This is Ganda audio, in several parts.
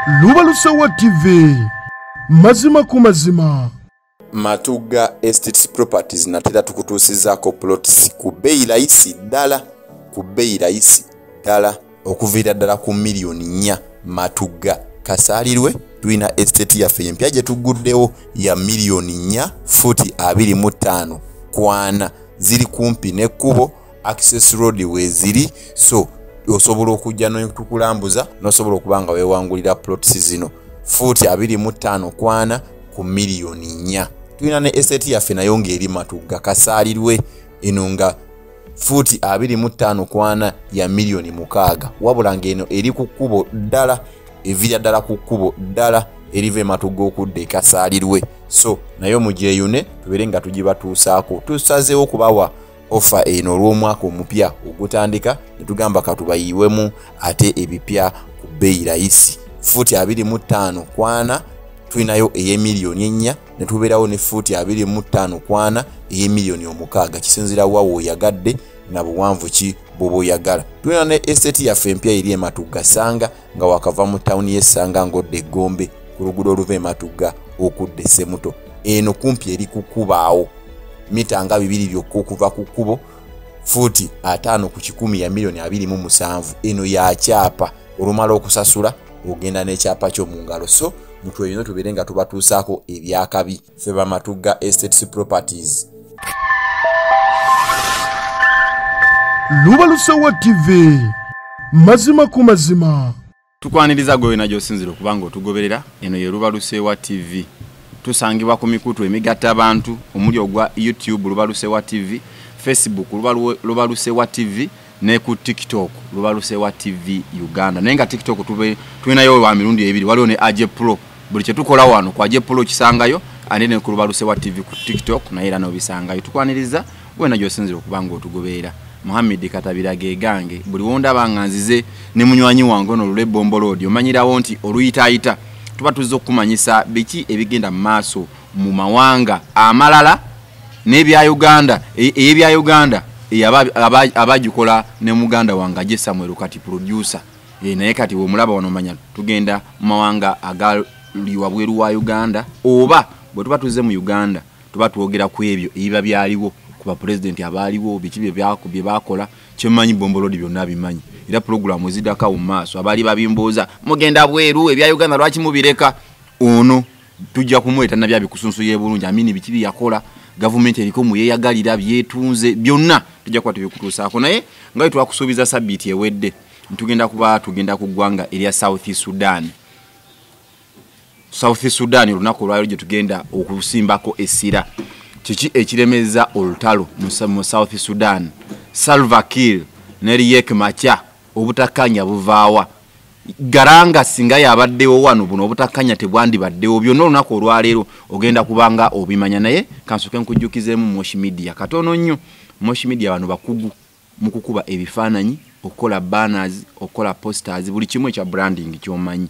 Lubalusewa TV, mazima ku mazima. Matugga Estates Properties natera tukutuusizaako plots ku bbeeyi layisi ddala, ku bbeeyi layisi ddala, okuviira ddala ku miliyoni 4. Matugga Kasaalirwe tulina estate yaffe empya gye tugguddewo ya miliyoni 4, futi 25 ku 40. Ziri kumpi n'ekkubo, access road weeziri, so osobola okujja netukulambuza n'osobola okuba nga weewangulira plots zino, fuuti 25 ku 40 ku miliyoni 4. Tulina ne estate yaffe nayo ng'eri Matugga Kasaalirwe, eno nga fuuti 25 ku 40 ya miliyoni 6, wabula ng'eno eri ku kkubo ddala, eviira ddala ku kkubo ddala eriva eMatugga okudda eKasaalirwe. So nayo mugyeyune tubeere nga tugibatuusaako. Tusazeewo okubawa offer eno olw'omwaka omupya ogutandika, ne tugamba katubayiwemu ate ebipya ku bbeeyi layisi. Fuuti 25 ku 40 tulinayo ey'emiliyoni 4, ne tubeerawo ne fuuti 25 ku 40 ey'emiliyoni 6. Kisinziira wa w'oyagadde na buwanvu ki bw'oba oyagala. Tulina ne estate yaffe empya eri eMatugga Sanga, nga wakava mu tawuni y'Essanga ng'odda Eggombe, ku luguudo oluva eMatugga okudda Essemuto. Eno kumpi eri kukubaawo mita nga 2 byokka okuva ku kkubo, fuuti 50 ku 100 ya miliyoni 27. Eno yakyapa, olumala okusasula ogenda n'ekyapa kyo mu ngalo. So mutweyune tubeere nga tubatuusaako ebyakabi. Ffe Bamatugga Estates Properties. Lubalusewa TV, mazima ku mazima. Tukwaniriza gwe wena gy'osinzira okuba nga otugoberera. Eno ye Lubalusewa TV. Tusangibwa ku mikutu emigatta abantu omuli ogwa YouTube Lubalusewa TV, Facebook Lubalusewa TV, ne ku TikTok Lubalusewa TV Uganda. Naye nga TikTok tulinayo wa mirundi ebiri, waliwo ne Aje Pro. Buli kyetukola wano ku Aje Pro kisangayo, ate ne ku Lubalusewa TV ku TikTok naye era n'obisangayo. Tukwaniriza wena gy'osinzira okuba nga otugoberera. Muhammed Katabira gegange. Buli wondaba nga nzize ne munywanyi wange ono Lule Bombolodi, omanyirawo nti oluyitaayita tuba tuzze okukumanyisa biki ebigenda mu maaso mu mawanga amalala n'ebya Uganda, ey'ebya Uganda abagikola ne muganda wange Aje Samuel, kati producer. Naye kati womulaba wano omanya tugenda mu mawanga agali wabweru wa Uganda, oba bwe tuba tuzze mu Uganda tuba twogera ku ebyo ebiba byaliwo, ku bapulezidenti abaaliwo, biki bye bakola. Kyemmanyi Bombolodi byonna abimanyi, era pulogulaamu eziddako mu maaso abaali babimbuuza, mugenda bweru, ebya Uganda lwaki mubireka? Ono tujja kumweta nabya bikusunsuye bulungi amini biki byeyakola, gavumenti eriko muyeyagalira, byetunze byonna tujja kuba tubikutuusaako. Naye nga bwe twakusuubiza sabbiiti ewedde, tugenda kuba tugenda ku ggwanga erya South Sudan. South Sudan olunaku olwaliro gye tugenda okusimbako essira, kiki ekiremeza olutalo mu South Sudan? Salva Kiir ne Riek Machar obutakkanya buvaawa? Garanga singa yabaddewo wano buno obutakkanya tebwandibaddewo. Byonna olunaku olwaleero ogenda kubanga obimanya. Naye kansooke nkujjukizeemu Moshi Media katono nnyo. Moshi Media bano bakugu mu kukuba ebifaananyi, okukola banners, okukola posters, buli kimu ekya branding ky'omanyi.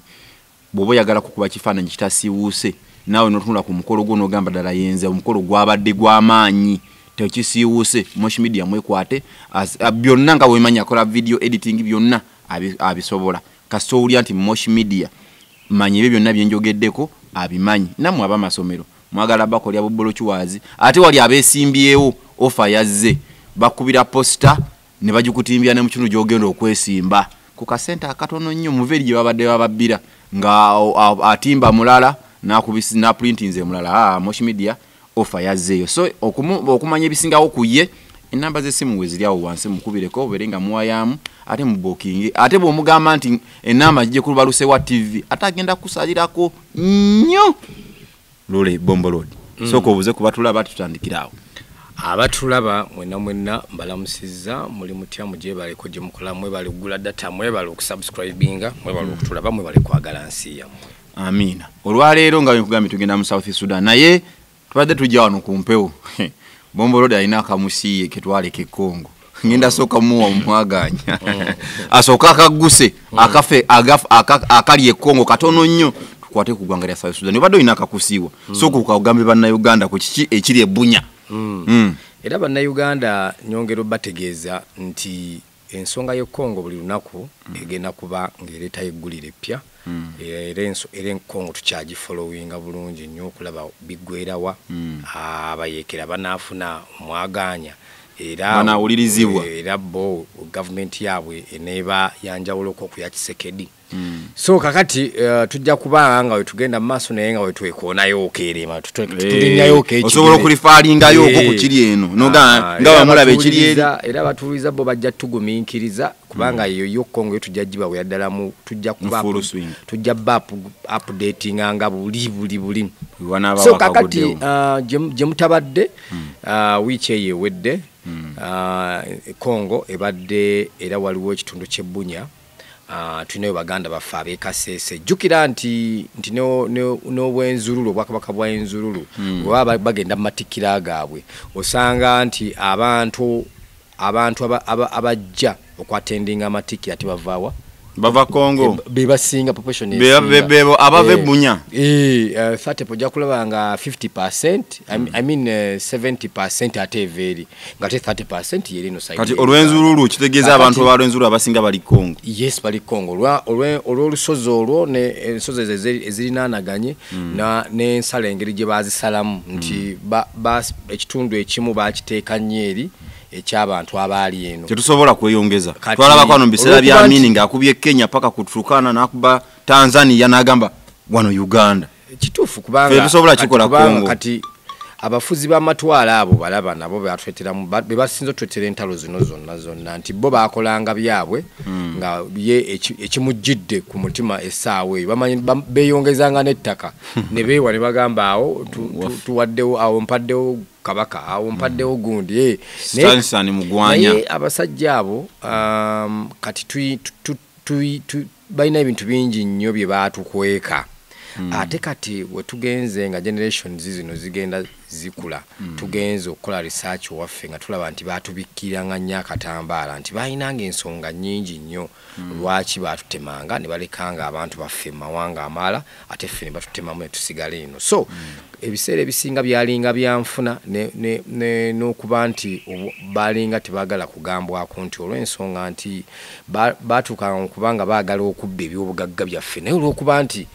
Bw'oba oyagala kukuba kifaananyi kitasiiwuuse, naawe n'otunula ku mukolo gwo n'ogamba ddala yenze omukolo gwabadde gw'amaanyi, tekisiiwuuse, Moshi Media mwekwate. Byonna nga bwemanyi akola video editing, byonna abisobola. Kasita owulira nti Moshi Media, manya ebyo byonna byenjogeddeko abimanyi. Nammwe ab'amasomero mwagala bakolya bubolokiwazi, ate wali abeesimbyewo, offer yazze, bakubira poster ne bagikutimbya ne mu kitundu gy'ogenda okwesimba ku kasente akatono nnyo. Muve eri gye babadde bababbira nga atimba mulala naprintinze mulala. Moshi Media offer yazzeeyo. So okumanya ebisingawo ku ye, enamba z'essimu we ziri awo wansi, mukubireko obeere nga muwayaamu ate mubookinge. Ate bw'omugamba nti enamba gijje ku Lubalusewa TV, ate agenda kusalirako nnyo. Lule Bombolodi, sooka obuze kuba tulaba, tutandikira awo. Abatulaba mwenna mwenna mbalamusizza. Muli mutya? Mugyebaleko gye mukola, mwebale okugula data, mwebale okusubscribinga, mwebale okutulaba, mwebale kwagala nsi yammwe. Amiina. Olwaleero nga bwenkugambye tugenda mu South Sudan, naye tubadde tujja wano ku mpewo, Bombolodi alina akamusiiye ketwaleka ekongo. Ngenda sooka muwa omwaganya asooke akagguse akafe akali ekongo katono nnyo, tukwate ku ggwanga lya South Sudan. Obadde olina akakusiiwa, sooka okagambe Bannayuganda ku kiki ekiri ebunya. Era Bannayuganda nyongera obategeeza nti ensonga y'e Congo buli lunaku egenda kuba ng'ereetayo eggulire eppya. Era Congo tukyagifollowinga bulungi nnyo okulaba biggwerawa, abayeekera banaafuna omwagaanya era banawulirizibwa, era bo gavumenti yaabwe eneeba yanjawuloko ku ya Tshisekedi. So kakati tujja kubanga nga wetugenda mu maaso, naye nga wetwekoonayo okeerema tulinyayo okeekigere, osobola okulifaalingayo okwo ku kiri eno noga nga bamulaba ekiri eri, era batuwuliriza bo bajja tugumiikiriza kubanga eyo yo Congo yo tujja gibawa ddala mu tujja kuba tujja ba updating nga buli buli buli. So kakati gye mutabadde wiiki eyo ewedde, Congo ebadde era waliwo ekitundu ky'Ebbunya. Tulinayo baganda baffe ab'e Kasese. Jjukira nti n'obwenzululu, obwakabaka bwa Enzululu bwe bagenda mu matikkira gaabwe, osanga nti abantu abajja okwatendinga amatikkira tebavaawa, bava Congo, be basinga proportion bebo abava Ebbunya. 30 ojja kulaba nga 50%, I mean 70% ate eva eri, nga ate 30% yeri eno side. Kati olwenzululu kitegeeza abantu abalwenzululu abasinga bali Congo. Yes, bali Congo olw'olusozi olwo ensozi ezirinaanaganye n'ensala engeri gye baazisalamu nti ekitundu ekimu baakiteeka nnyo eri ekyabantu abaali eno. Tetusobola kweyongeza. Twalabako wano mu biseera bya Amini ng'akubye Kenya paka ku Turkana n'akuba Tanzania n'agamba wano Uganda. Kituufu kubanga tetusobola kikola Congo. Kati abafuzi b'amatwale abo balaba nabo batweteramu, be basinze otwetera entalo zino zonna zonna nti bo baakolanga byabwe nga ye ekimujjidde ku mutima essaawa eyo, bamanyi beeyongezanga n'ettaka ne beewa ne bagamba awo tuwaddewo, awo mpaddewo kabaka, awo mpaddewo gundi. Naye abasajja abo kati balina ebintu bingi nnyo bye baatukweka. Ate kati wetugenze nga generations zino zigenda zikula, tugenze okukola research waffe nga tulaba nti baatubikkiranga nnyo akatambaala nti balinanga ensonga nnyingi nnyo lwaki baatutemanga ne balekanga abantu baffe mu mawanga amalala, ate ffe ne batutemamu ne tusigala eno. So ebiseera ebisinga byalinga byanfuna n'okuba nti balinga tebaagala kugambwako nti olw'ensonga nti baatuukanga kubanga baagala okubba ebyobugagga byaffe, naye olw'okuba nti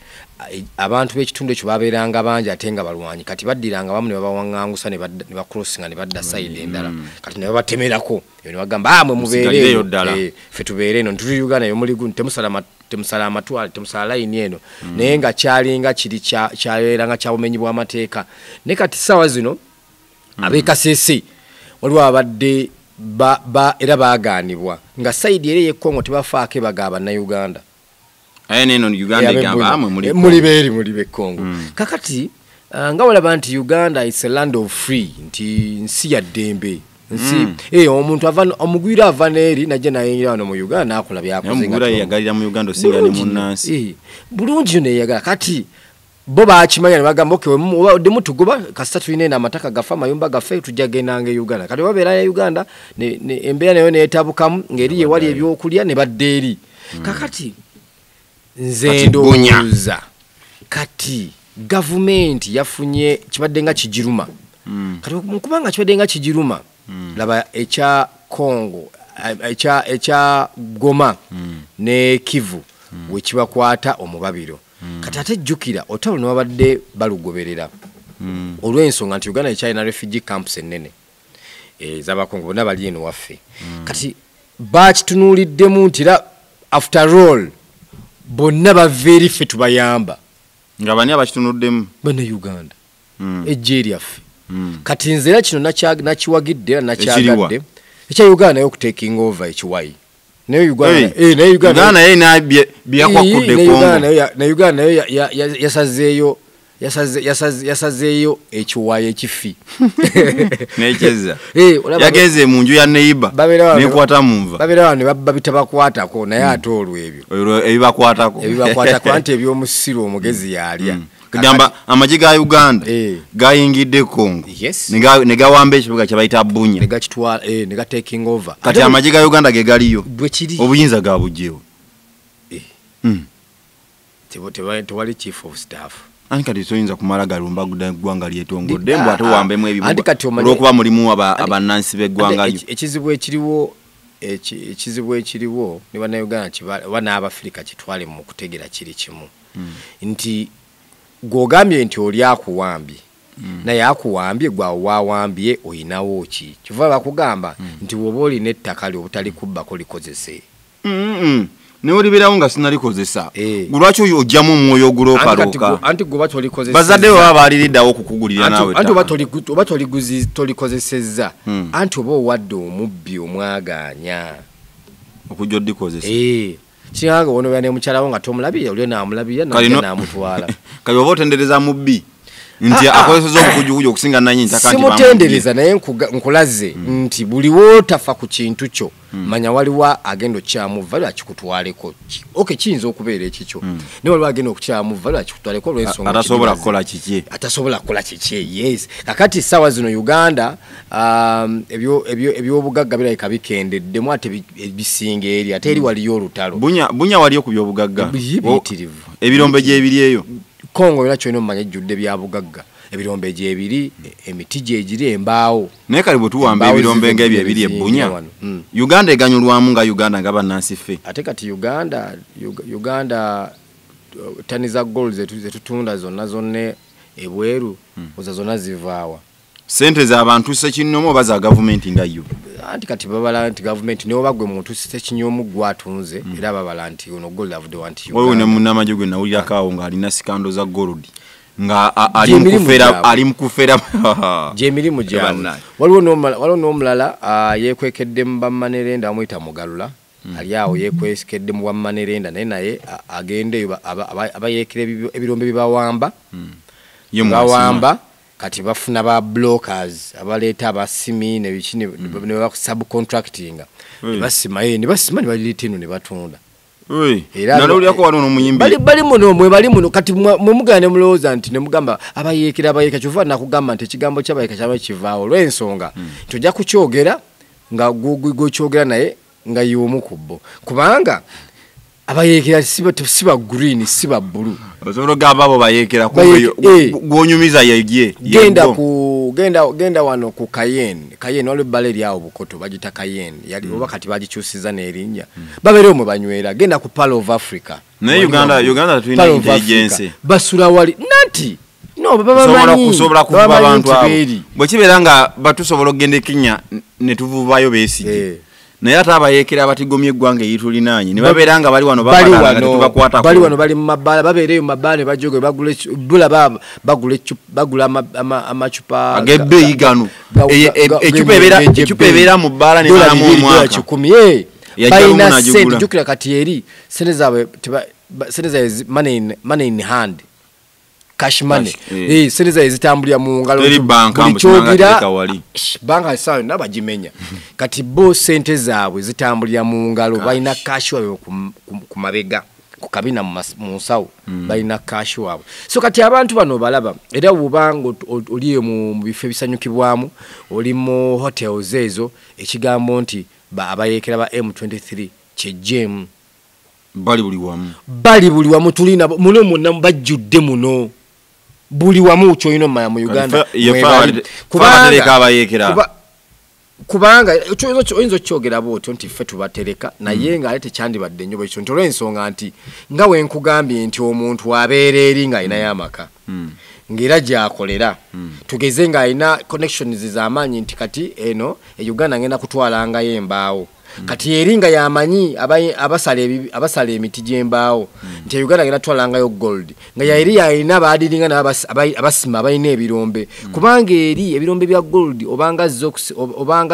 abantu b'ekitundu ekyo babeeranga bangi ate nga balwanyi, kati baddiranga bamu ne babawaŋŋangusa ne bacrossinga ne badda sayidi endala, kati ne babatemerako ne bagamba mwe mubeere ffe tubeere eno, tuli Uganda yo muli gundi, temusala amatwale, temusala layini eno. Naye nga kyalinga kiri kyabeeranga kya bumenyi bw'amateeka. Naye kati ssaawa zino ab'e Kasese waliwo abadde era baagaanibwa nga sayidi era ey'e Congo tebafaako ebaga Bannayuganda. Aye neno Uganda egamba amwe muli beeri muli be Congo. Kakati nga walaba nti Uganda is a land of free, nti nsi ya ddembe, nsi omuntu ava omugwira ava n'eri najja nayingira wano mu Uganda n'akola by'akoze. Omugwira yeyagalira mu Uganda osinga ne munnansi. Bulungi nnyo neyagala. Kati bo baakimanya ne bagamba okay, wadde mutugoba kasita tulina eno amataka gaffe, amayumba gaffe, tujja gendanga e Uganda. Kati babeera ya Uganda embeera nayo neetabukamu ng'eri yewali ebyokulya ne badda eri. Kakati nze ndowooza kati gavumenti yafunye kibadde nga kigiruma. Kati kubanga kibadde nga kigiruma, laba ekya Congo, ekya Goma ne Kivu we kibakwata omubabiro. Kati ate jjukira otalo ne babadde balugoberera olw'ensonga nti Uganda ekyalina refugee camps ennene ez'Abakongo bonna bali eno waffe. Kati bakitunuuliddemu nti era after all bonna bava eri ffe tubayamba. Nga bani abakitunuddemu? Bannayuganda, ejje lyaffe. Kati nze era kino nakiwagidde era nakyagadde ekya Uganda nayo okutaking over ekiwayi. Naye Uganda naye byakwakudde Congo. Naye Uganda nayo yasazeeyo yasazeeyo ekiwayi ekifi nekyeza yagenze mu nju ya neighbor nekwata munva babeera wano ne babitabakwatako, naye ate olwo ebyo ebibakwatako anti ebyomusiru omugezi yalya. Kugamba amagye ga Uganda gayingidde Congo ne gawamba ekibuga kye bayita Bunya ne gakitwala ne ga taking over. Kati amagye ga Uganda ge galiyo obuyinza gabugyewo. Tewali chief of staff. Anti kati toyinza kumala galumba ggwanga lyetongodde mbu ate owambemu ebibuga olw'okuba mulimu abannansi b'eggwanga lyo. Ekizibu ekiriwo ekizibu ekiriwo ne bannayuganda oba n'Abafirika kitwale mu kutegeera kiri kimu nti gw'ogambye nti oli akuwambye, naye akuwambye gwawe wawambye oyinawo ki? Kiva bakugamba nti bw'oba olina ettaka lyo obutali kubbako likozese. Naye olibeerawo nga sinalikozesa, lwaki oggyamu omwoyo oguloopalooka? Anti gwe oba tolikozesezza, bazadde bo baba baaliriddawo okukugulira naawe. Anti oba tolikozesezza, anti oba owadde omubbi omwagaanya okujja oddikozesa. Kiranga wonobeera ne mukyala wo nga tomulabira, oli naamulabira naamutwala. Kale oba otendereza mubbi nti akozesezza obukujukuju okusinga nannyini ttaka nti simutendereza, naye nkulaze nti buli wootafa ku kintu kyo manya waliwo agenda okukyamuva lwa kikutwaleko. Okay, kiyinza okubeera ekikyo, naye waliwo agenda okukyamuva lwa kikutwaleko olw'ensonga atasobola kukola kiki, atasobola kukola kiki. Yes, kakati essaawa zino Uganda ebyobugagga birabika bikendeddemu, ate bisinga eri, ate eri waliyo olutalo. Bunya waliyo ku byobugagga biyitirivu, ebirombe gyebiri eyo. Kongo era kyolina omumanya ejjudde byabugagga, ebirombe gyebiri, emiti gyegiri, embaawo. Naye kale bwe tuwamba ebirombe ng'ebyo ebiri e Bunya, Uganda eganyulwamu nga Uganda nga bannansi ffe. Ate kati Uganda tani za gold zetutunda zonna zonna ebweru, oza zonna zivaawa. Sente z'abantu ssekinnoomu oba za gavumenti nga yo? Anti kati babala nti gavumenti niwe bagwe muntu ssekinnoomu gwatunze, era babala nti ono gold avudde wa nti Uganda. Waliwo ne munnamagye gwe nawulirako awo ng'alina sikando za gold nga ali mu kufera gy'emirimu gyabwe. Waliwo n'omulala yeekwekedde mu bammanerenda, bamuyita Mugalula, ali awo yeekwekedde mu bammanerenda, naye agenda eyo abayeekera ebirombe bibawamba, bawamba. Kati bafuna ba blockers abaleeta abasimi ne biki ne subcontractinga, basima ne basima ne baleeta eno ne batunda. Nalowoolyako waliwo n'omuyimbi bali muno mwe bali muno. Kati mwe mugenda ne mulowooza nti ne mugamba abayeekera abayeeka, kyova nakugamba nti ekigambo ky'abayeeka kyaba kivaawo olw'ensonga nti ojja kukyogera nga gwokyogera naye nga y'omu ku bo, kubanga abayeekera si ba green, si ba blue. Osobola okugamba abo bayeekera gw'onyumiza ye. Genda wano ku Cayenne. Cayenne waliwo ebbala eri awo Bukoto bagiyita Cayenne, yali oba kati bagikyusiza n'erinnya, babeerewo mwe banywera. Genda ku Pearl of Africa. Naye Uganda tulina intelligence, basula wali nanti no babamanyi kusobola kuvuba abantu abo. Bwe kibeera nga batusobola okugenda e Kenya ne tuvubayo Besigye, naye ate abayeekera abatigomya eggwanga eritulinaanye ne babeera nga bali wano babalala nga tetubakwatako. Bali wano bali mu mabbaala, babeereyo mu mabbaala ne bajoga, bagula amacupa ag'ebbeeyi gano. Ecupa ebeera mu bbaala ne malamu omwaka $1,000. Balina ssente, jjukira kati eri ssente zaabwe, ssente zaabwe money in hand, cash money. Ssente zaabwe zitambulira mu ngalo, buli kyogira banka essaawa yonna bagimenya. Kati bo ssente zaabwe zitambulira mu ngalo, balina cash waabwe ku mabega, ku kabina mu nsawo, balina cash waabwe. So kati abantu bano balaba, era bw'obanga oli mu bifo ebisanyukibwamu, oli mu hotels ezo, ekigambo nti abayeekera ba M23 kyejjeemu. Bali buli wamu, bali buli wamu, tulina muno mwonna bajjudde muno buli wamu kyolina omumanya mu Uganda. Kubanga oyinza okukyogera bw'otyo nti ffe tubatereka, naye nga ate tekyandibadde nnyo bwekityo, nti olw'ensonga nti nga we nkugambye nti omuntu abeera eri ng'alinayo amaka, ng'era gy'akolera, tugeze ng'alina connections z'amaanyi nti kati eno e Uganda ngenda kutwalangayo embaawo, kati eri nga yamanyi abasala emiti gy'embaawo nti Uganda ngenda kutwalangayo gold, nga eri yalina baadiringa abasima abalina ebirombe, kubanga eri ebirombe bya gold obanga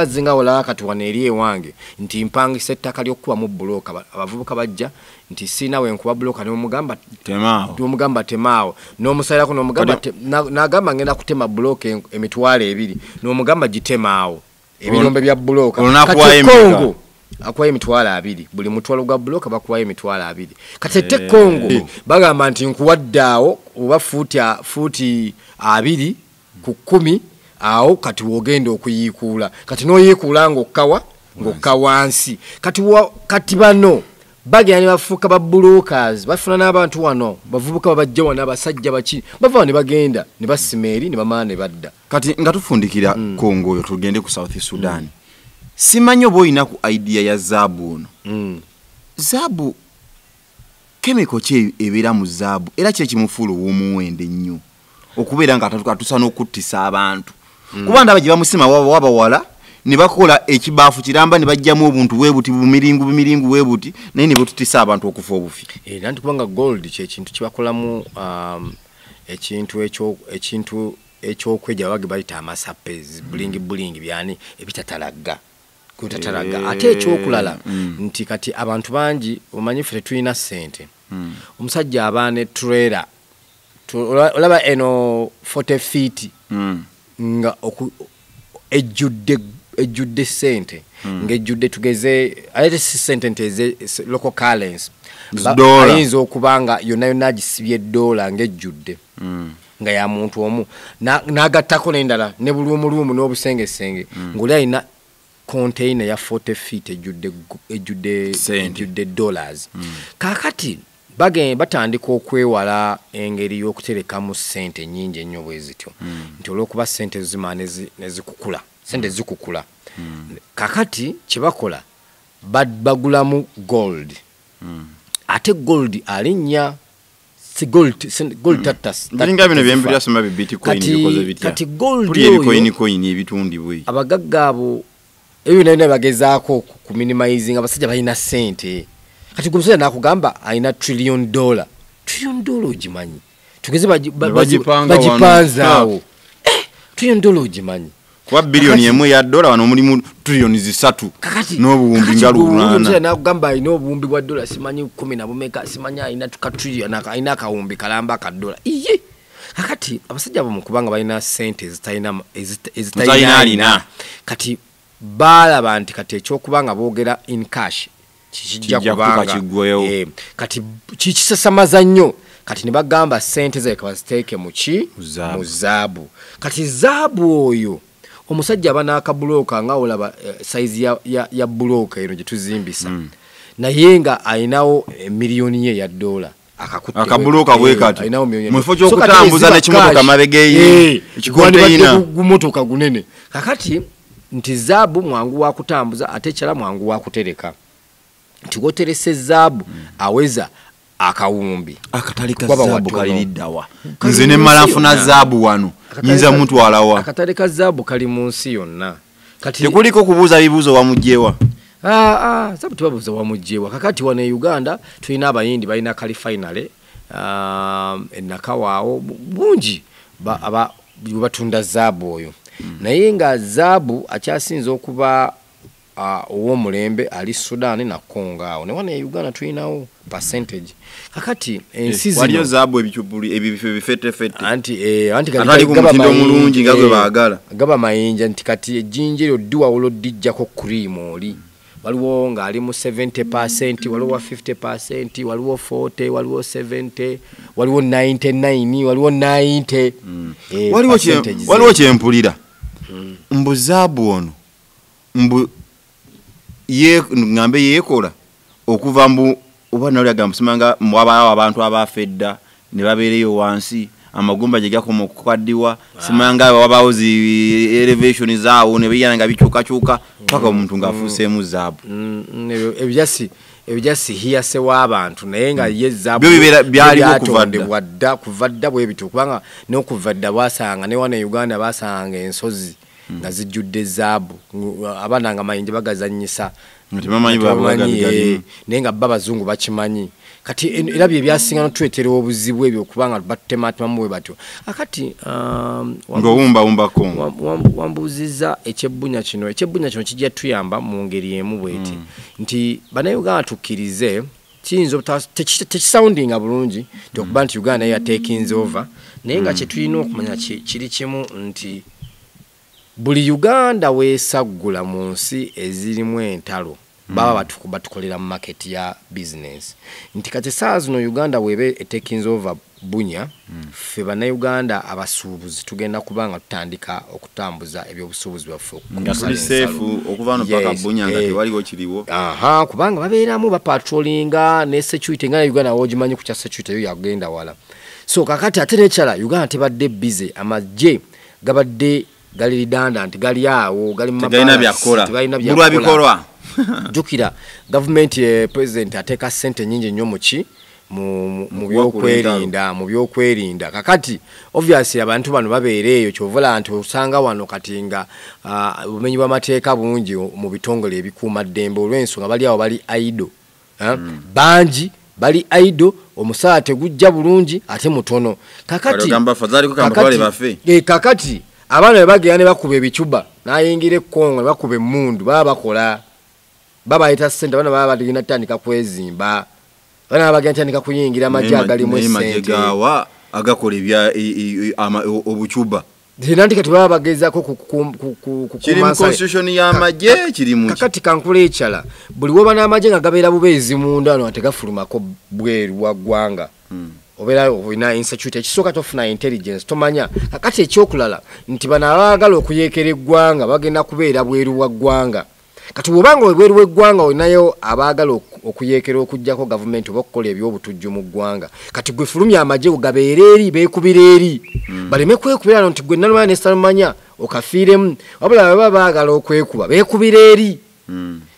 azze nga olaba kati wano eri ewange nti mpangisa ettaka ly'okukubamu bbulooka, abavubuka bajja nti sirina we nkuba bbulooka, n'omugamba temaawo, n'omusalirako n'omugamba n'agamba ngenda kutema bbulooka 20,000, n'omugamba gitemaawo ebirombe bya bbulooka. Kati Kongo akuwayo 20,000, buli mutwalo gwa bbulooka bakuwayo 20,000. Kati ate Kongo bagamba nti nkuwadde awo oba fuuti 2 ku 10 awo kati wogenda okuyiikuula, kati n'oyiikuula ng'okka wansi. Kati bano bagenda ne bafuuka ba brokers, bafuna n'abantu wano bavubuka babajja wano, abasajja baki bava ne bagenda ne basima eri ne bamala ne badda. Kati nga tufundikira Kongo oyo tugende ku South Sudan. Simanyi oba olina ku idea ya zaabu ono. Zaabu chemical ki ebeera mu zaabu era ki ekimufuula ow'omuwendo ennyo okubeera nga atusa n'okuttisa abantu? Kuba ndaba gye bamusima wabawala ne bakola ekibaafu kiramba ne bajjamu obuntu bwe buti bumiringu bumiringu bwe buti, naye ne bututisa abantu okufa obufi. Nanti kubanga gold kyekintu kibakolamu ekintu ekintu ekyokweja wage bayita amasape, bulingi bulingi byani ebitatalagga kutatalaga. Ate ekyokulala nti kati abantu bangi omanyi ffe tetulina ssente. Omusajja aba ne trailer, olaba eno 40 feet nga ejjudde ssente, ng'ejjudde tugeze ate si ssente nti eze local currency, ayinza okuba nga yonna yonna agisibye dola ng'ejjudde nga ya muntu omu, n'agattako n'endala ne buluumuluumu n'obusengesenge, ng'oli alina container ya 40 feet ejjudde dollars. Kaakati batandika okwewala engeri y'okuterekamu ssente nnyingi ennyo bwe zityo, nti olw'okuba ssente zimala ne zikukula, ssente zikukula. Kaakati kye bakola bagulamu gold. Ate gold alinnya si gold, gold tatta biringa bino byempulira soma bi bitcoin bikoze bitya? Kati gold oyo ebikoyinikoyini ebitundibwa abagagga abo ebyo nabyo bagezaako ku minimizing. Abasajja balina ssente. Kati gwe omusajja n'akugamba alina $1 trillion, $1 trillion ogimanyi? Tugeze bagipanze awo, $1 trillion ogimanyi? Kuba $1 billion wano mulimu 3 trillion n'obuwumbi nga 800. N'akugamba alina obuwumbi bwa dola simanyi 10 na bumeka, simanyi alina ka trillion, alina akawumbi kalamba ka dola iye. Kakati abasajja abo mukubanga balina ssente ezitalina alina, kati balaba nti kati ekyokubanga boogera in cash kijja kubanga kati kikisasamaza nnyo. Kati ne bagamba ssente zaabwe baziteeke mu ki? Mu zaabu. Kati zaabu oyo omusajja aba n'akabulooka nga olaba sayizi ya bulooka eno gye tuzimbisa, naye nga alinawo emiliyoni ye ya dola. Akabulooka bwe kati mu kifo ky'okutambuza n'ekimotoka mabega eyi ekikonteina gumotoka gunene. Kakati nti zaabu mwangu wa kutambuza, ate ekyala mwangu wa kutereka, nti woterese zaabu aweza akawumbi. Akatale ka zaabu kaliriddawa? Nze ne mmala nfuna zaabu wano, nyinza mutwalawa? Akatale ka zaabu kali mu nsi yonna. Kati tekuliko kubuuza bibuuzo wamugyewa? Zaabu tebabuuza wamugyewa. Kakati wano e Uganda tulina abayindi balina ka refinery enakawaawo bungi batunda zaabu oyo, naye nga zaabu akyasinze okuba ow'omulembe ali Sudan na Congo awo. Ne wano e Uganda tulinawo percentage. Kakati ensi zino waliyo zaabu ebicupuli ebifo ebifetefete anti anti atali ku mutindo omulungi nga gwe baagala. Gaba mayinja, nti kati ejjinja eryo ddiwawulo ddijjako cream oli waliwo ng'ali mu 70%, waliwo 50%, waliwo 40, waliwo 70, waliwo 99, waliwo 90. Waliwo kyempulira mbu zaabu ono mbu ye ngambe yeekola okuva mbu oba nali agamba simanga wabaawo abantu abaafa edda ne babeereyo wansi amagumba gye gakoma okukaddiwa, simanga wabaawo zi elevation zaawo ne biyana nga bikyukakyuka paka omuntu ng'afuuseemu zaabu. Ebijasi hiyase w'abantu, naye nga ye zaabu byo bibeera byaliwo kuva dda. Byatondebwa dda, kuva dda bwe bityo, kubanga n'okuva dda basanga ne wano e Uganda basanga ensozi nga zijjudde zaabu, abaana nga mayinja bagazannyisa nga tebamanyi bwabulaga tebamanyi, bigalimu. Naye nga bo abazungu bakimanyi. Kati era bye byasinga notuleetera obuzibu ebyo, kubanga batutematemamu bwe batyo. Akati ng'owumbawumba Kongo. Wambuuzizza ekyebbunya kino. Ekyebbunya kino kijja tuyamba mu ngeri emu bweti, nti bannayuganda tukkirize kiyinza tekisoundinga bulungi nti okuba nti Uganda naye yatekinze over, naye nga kyetulina okumanya kiri kimu nti buli Uganda weesaggula mu nsi ezirimu entalo baba batukolera mu market ya business, nti kati essaawa zino Uganda weebe etekinze over bunya, ffe bannayuganda abasuubuzi tugenda kuba nga tutandika okutambuza ebyobusuubuzi bwaffe nga okusala tuli ensalo. Safe okuva wano paka Yes, Bunya nga tewaliwo kiriwo. Aha, kubanga babeeramu bapatrolinga ne security nga Uganda wogimanyi ku kya security yo yagenda wala. So kakati ate nekyala Uganda tebadde busy, amagye gabadde gali lidanda nti gali awo gali mu tegalina byakola bulwa bikolwa. Jjukira gavumenti president ateeka ssente nnyingi nnyo muki mu byokwerinda. Kakati obviously abantu bano babeera eyo, kyovola nti osanga wano kati nga obumenyi bw'amateeka bungi mu bitongole ebikuuma ddembe olw'ensonga bali awo bali idle, bangi bali idle, omusaala tegujja bulungi ate mutono. Kakati kakati abaana bwe bagenda ne bakuba ebicuba n'ayingira ekkongo ne bakuba emmundu, baba bakola babayita ssente, abaana baba bagenda kutandika kwezimba, abaana bagenda kutandika kuyingira amagye agalimu essente agakola ebya obucuba. Nanti kati baba bagezaako kiri mu constitution y'amagye kiri mu kakati kankula ekyala buli woba n'amagye nga gabeera bubeezi munda wano tegafulumako bweru wa ggwanga, obeera olina insecurity. Ekisooka tofuna intelligence, tomanya. Kakati ekyokulala nti bano abaagala okuyeekera eggwanga bagenda kubeera bweru wa ggwanga. Kati bw'obanga ebweru w'eggwanga olinayo abaagala okuyeekera okuggyako gavumenti oba okukola ebyobutujju mu ggwanga, kati gwe fulumya amagye gabeere eri beekubira eri, baleme kwekubira nti gwe nalumanya ne salumanya okafiiremu. Wabula baba baagala okwekuba beekubira eri,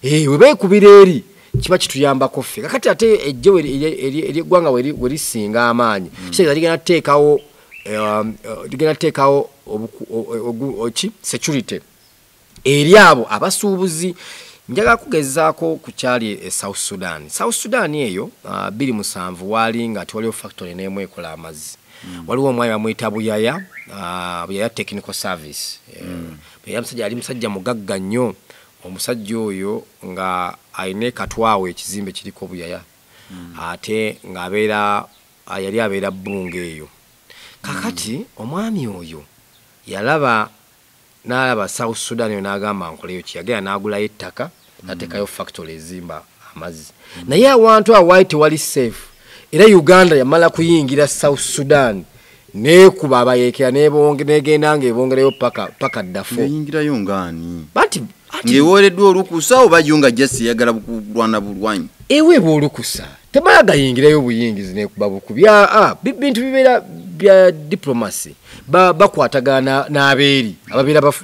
we beekubira eri kiba kituyambako ffe. Kakati ate ejje ery'eggwanga we lisinga amaanyi, kitegeeza ligenda kuteekawo security eri abo abasuubuzi. Njagala kugezaako ku kyali e South Sudan. South Sudan eyo 2007 waali nga tewaliwo factory n'emu ekola amazzi. Waliwo omwami bamuyita Buyaya, Buyaya Technical Service. Buyaya musajja yali musajja mugagga nnyo. Omusajja oyo nga alina ekatwawo ekizimbe kiriko Buyaya, ate ng'abeera yali abeera Bbunga eyo. Kakati omwami oyo yalaba n'alaba South Sudan eyo n'agamba nkoleyo ki, yagenda n'agulayo ettaka n'ateekayo factory ezimba amazzi. Naye awantu awo waali tewali safe, era Uganda yamala kuyingira South Sudan neekuba abayeekera negenda ng'ebongereyo paka Darfur. Eyingirayo ng'ani? Ng'eweereddwa olukusa oba yo nga just eyagala kulwana bulwanyi? Eweebwa olukusa, temala gayingirayo buyingizi n'ekuba bukubi. Bintu bibeera bya diplomacy, bakwatagana n'abeeri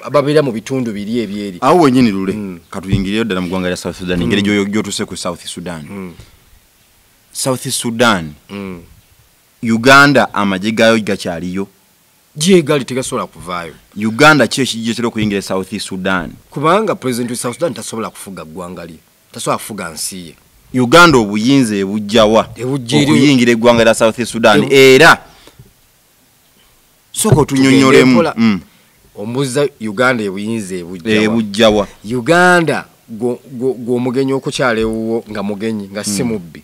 ababeera mu bitundu biri ebyeri. Awo wennyini lule katuyingireyo ddala mu ggwanga lya South Sudan, engeri gy'otuuse ku South Sudan. South Sudan, Uganda amagye gaayo gakyaliyo? Gye gali tegasobola kuvaayo. Uganda ki ekigiretera okuyingira South Sudan? Kubanga president wa South Sudan tasobola kufuga ggwanga lye, tasobola kufuga nsi ye. Uganda obuyinza ebujjawa okuyingira eggwanga lya South Sudan? Era sooka otunnyonnyolemu. Ombuuza Uganda ebuyinza ebujjawa? Uganda gw'omugenyi okukyala ewuwo nga mugenyi nga si mubbi,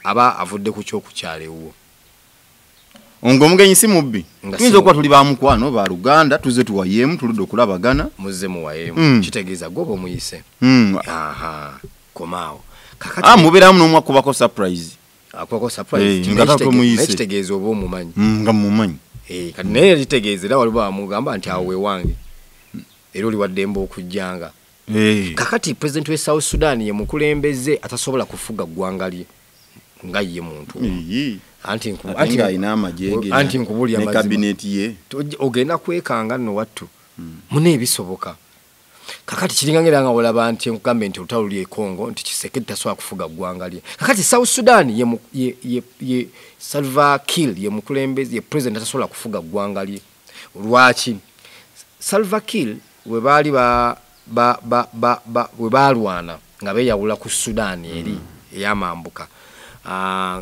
aba avudde ku ky'okukyala ewuwo. Ng'omugenyi si mubbi, tuyinza okuba tuli ba mukwano ba Luganda, tuzze tuwayeemu, tuludde okulabagana. Muzze muwayeemu, kitegeeza gwe oba omuyise. Komaawo. Mubeeramu n'omu akubako surprise. Akubako surprise, naye kitegeeza oba omumanyi. Nga mmumanyi. Kati naye kitegeeza era waliwo amugamba nti awo wewange, era oli waddembe okujjanga. Kakati president we South Sudan ye mukulembeze atasobola kufuga ggwanga lye nga ye muntu. Anti nkubulya mazima, ogenda kwekanga nno wattu muna ebisoboka. Kakati kiringa ngera nga olaba nti nkugambe nti olutalo luli e Congo nti Tshisekedi tasobola kufuga ggwanga lye. Kakati South Sudan ye Salva Kiir ye mukulembeze, ye president atasobola kufuga ggwanga lye. Lwaki? Salva Kiir we baali we baalwana nga beeyawula ku Sudan eri ey'amambuka,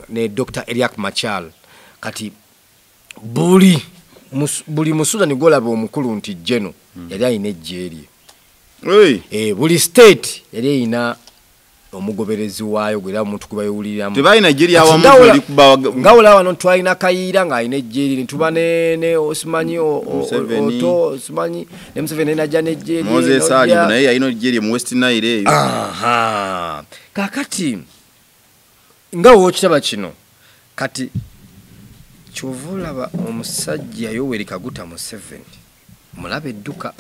ne Dr. Riek Machar. Kati buli Musudani gw'olaba omukulu nti Geno yali alina eggye lye. Buli state yali erina omugoberezi waayo gwera omuntu gwe bayawuliramu. Tebalina ggye lya wamu erikuba nga olaba wano twalina Kayiira ng'alina eggye lye, ne tuba ne osimanyi Oto, osimanyi ne Museveni najja n'eggye lye. Moses Ali naye yalina eggye lye mu West Nile eyo. Kakati nga w'okiraba kino, kati ky'ova olaba omusajja Yoweri Kaguta Museveni mulaba edduka,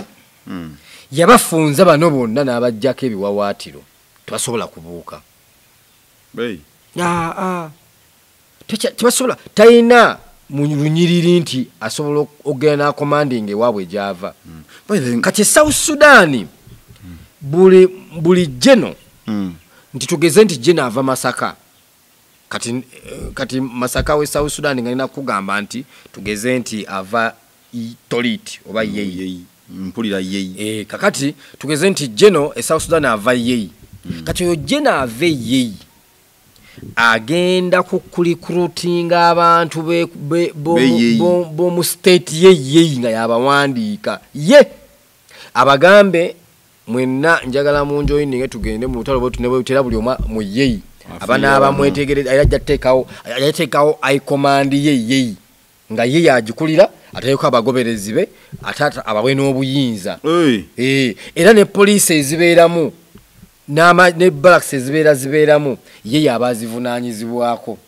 yabafunza bano bonna n'abaggyako ebiwawaatiro, tebasobola kubuuka. Tebasobola, talina mu lunyiriri nti asobola okugenda n'acommanding ewaabwe gy'ava. Kati South Sudan buli general nti tugeze nti general ava Masaka, kati Masaka we South Sudan nga nina kugamba nti tugeze nti ava Torit oba Yei. Mpulira Yei. Kakati tugeze nti general e South Sudan ava Yei. Kati oyo general ava Yei agenda kukulikrutinga abantu bo mu state ye nga yabawandiika ye abagambe mwenna njagala munjoininge tugende mu lutalo bwe tunebwetera buli omwa mu Yei. Abana bamwetegereza era ajja I command ye nga ye yagikulira ateeka abagoberezi be ate abawe n'obuyinza. Era ne poliisi ezibeeramu ne barracks ezibeera zibeeramu ye yabazivunaanyizibwako.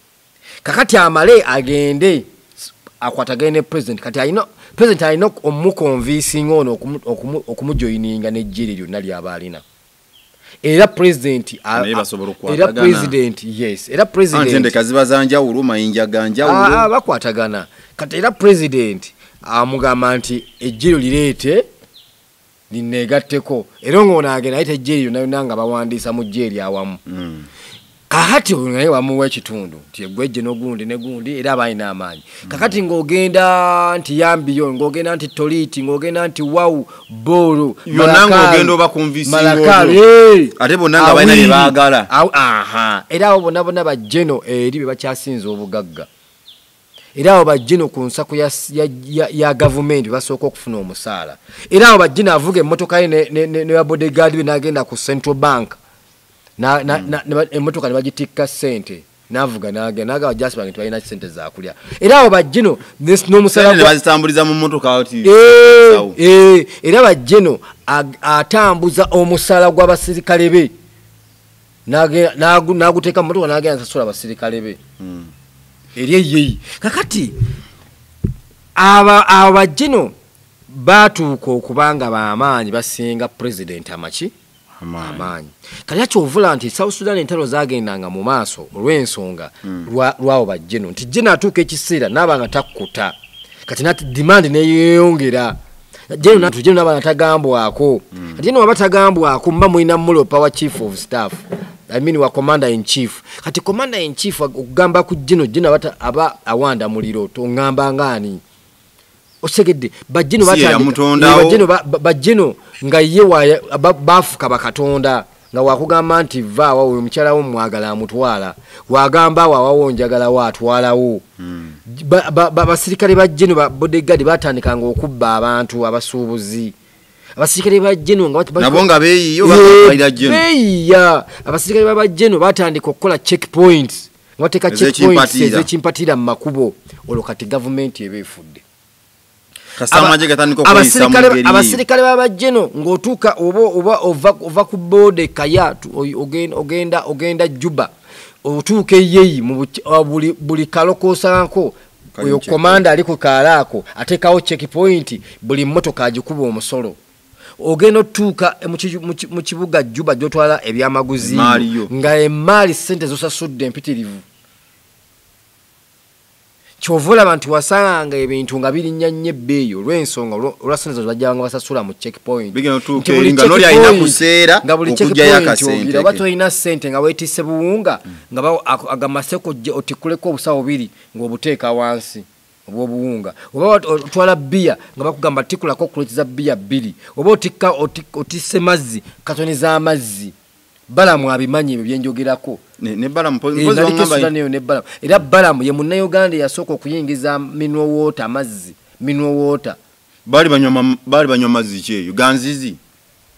Kakati amale agende akwatagane ne president. Kati alina president alina omuconvincing ono okumujoininga n'ejjere lyonna ly'aba alina. Era president era president yes era president antendeka ziba za njawulo mayinja ga njawulo bakwatagana. Kati era president amugamba nti ejjere lireete lineegatteko era ng'ono agenda ayita ejjere lyonna yonna nga bawandiisa mu jjere awamu. Kakati oyo naye wamuwa ekitundu nti egwejje n'ogundi ne gundi era abalina amaanyi. Kakati ng'ogenda nti Yambiyo, ng'ogenda nti Toliti, ng'ogenda nti Wau, Boro, yonna ng'ogenda obaconvincinga ate bonna nga balina bye baagala. Era abo bonna bonna bajjeno eri be bakyasinze obugagga. Era abo bajjeno ku nsako ya gavumenti basooka okufuna omusaala. Era abo bajjeno avuga emmotoka ye ne bodyguard be n'agenda ku Central Bank. Emmotoka ne bagitikka ssente n'avuga n'agenda n'agaba Just Bank nti balina ssente za kulya. Era abo bajjeno n'omusaala ne bazitambuliza mu mmotoka ati era bajjeno atambuza omusaala gw'abasirikale be n'aguteeka mu mmotoka n'agenda asasula abasirikale be eri eyeyi. Kakati abo bajjeno baatuuka okubanga b'amaanyi basinga president amaki amaanyi. Kati akyovula nti South Sudan entalo zagendanga mu maaso olw'ensonga lwabo bajjeno nti jeno atuuka ekiseera n'aba nga takkuta. Kati nati demand neyeeyongera jeno n'aba nga tagambwako. Kati jeno waba tagambwako mba mulina mulopa wa chief of staff, I mean wa commander in chief. Kati commander in chief okugamba ku jeno jeno aba awanda muliro tongamba ngani osegedde bajjeno batandika bajjeno nga ye bafuka bakatonda nga wakugamba nti vaawa oyo mukyala wo mwagala amutwala, wagamba wawawo njagala waatwalawo. Abasirikale bajjeno ba bodyguard batandikanga okubba abantu abasuubuzi. Abasirikale bajjeno nga nabo nga beeyiyo bakalira jeno beeyiya. Abasirikale babajjeno batandika okukola checkpoints nga bateeka checkpoints ez'ekimpatira mu makubo olwo kati gavumenti eba efudde. Abasirikale babajjeno ng'otuuka oba ova ku boode Kaya ogenda Juba otuuka eyeyi buli kalokoosanko oyo komanda ali ku kaalaako ateekawo checkpoint buli mmotoka agikuba omusolo. Ogenda otuuka mu kibuga Juba gy'otwala ebyamaguzi nga emaali ssente z'osasudde empitirivu. Kyova olaba nti wasanga ebintu nga birinnya nnyo ebbeeyi olw'ensonga olwa ssente zo bajjanga basasula mu checkpoint. Nga buli checkpoint ogira oba tolina ssente nga weetisse buwunga nga agamaseko otikkuleko obusawo bubiri ng'obuteeka wansi obw'obuwunga. Oba otwala bbiya nga bakugamba tikkulako kuleti za bbiya bbiri. Oba otisse mazzi katoni z'amazzi. Balamu abimanyi ebyo byenjogerako. Ne Balamu ne Balamu. Era Balamu ye munnayuganda eyasooka okuyingiza mineral water amazzi mineral water. Baali banywa mazzi ki eyo ganzizi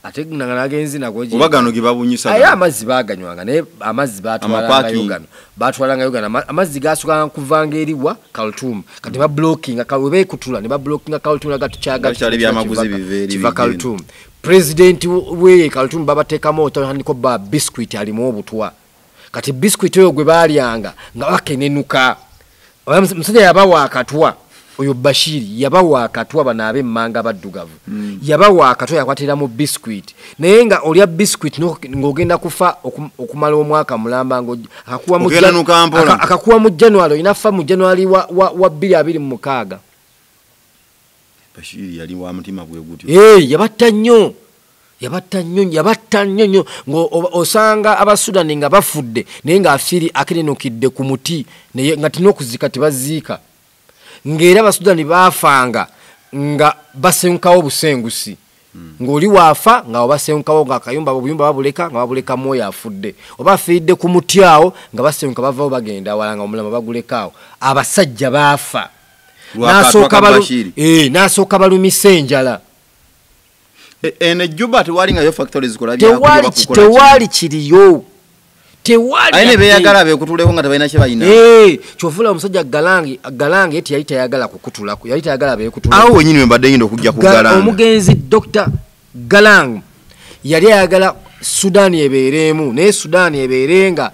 ate nagenzi nago oba gano ge babunyisa aye amazzi baaganywanga naye amazzi baatwalangayo gano baatwalangayo gano amazzi gaasukanga kuvanga eriwa Khartoum. Kati bablockinga webeekutula ne bablockinga Khartoum nga tukyaga kiva Khartoum. President we Khartoum babateekamu otandika ba biscuit alimu obutwa. Kati biscuit oyo gwe baalyanga nga bakenenuka. Omusajja yabawa akatwa Oyo Bashiri yabawa akatwa bano ab'emmanga baddugavu. Yabawa akatwa, yakwatira mu biscuit, naye nga olya biscuit ng'ogenda kufa okumala omwaka mulamba, akakuwa mu Ogenda nuka mpola. Akakuwa mu January, olina fa mu January wa 2026. Bashiri yali wa mutima bwe gutyo. Hey, yabatta nnyo, yabatta nnyo, yabatta nnyo nnyo, osanga Abasudani nga bafudde, naye ng'afiiri akerenukidde ku muti, naye nga tulina okuzika tebaziika, ng'era Abasudani baafanga nga basengukawo obusengusi, ng'oli waafa nga obasengukawo, nga akayumba obuyumba babuleka, nga babuleka mwoyo afudde oba afiiridde ku muti awo, nga basenguka bavawo bagenda awala, nga omulama bagulekaawo. Abasajja baafa. Lwakatwa ka Bashiri. N'asooka balumisa enjala. Eno Juba tewalingayo factories zikola byakulya? Tewali kiriyo, tewali. Aye ne Yadde. Beeyagala beekutuleko nga tebalina kye balina. Kyova omusajja Galangi, Galangi eti yali tayagala kukutulako, yali tayagala beekutulako. Awo wenyini we mbadde yinda okujja ku Galanga. Omugenzi Dr Galang yali ayagala Sudaani ebeereemu, naye Sudaani ebeere nga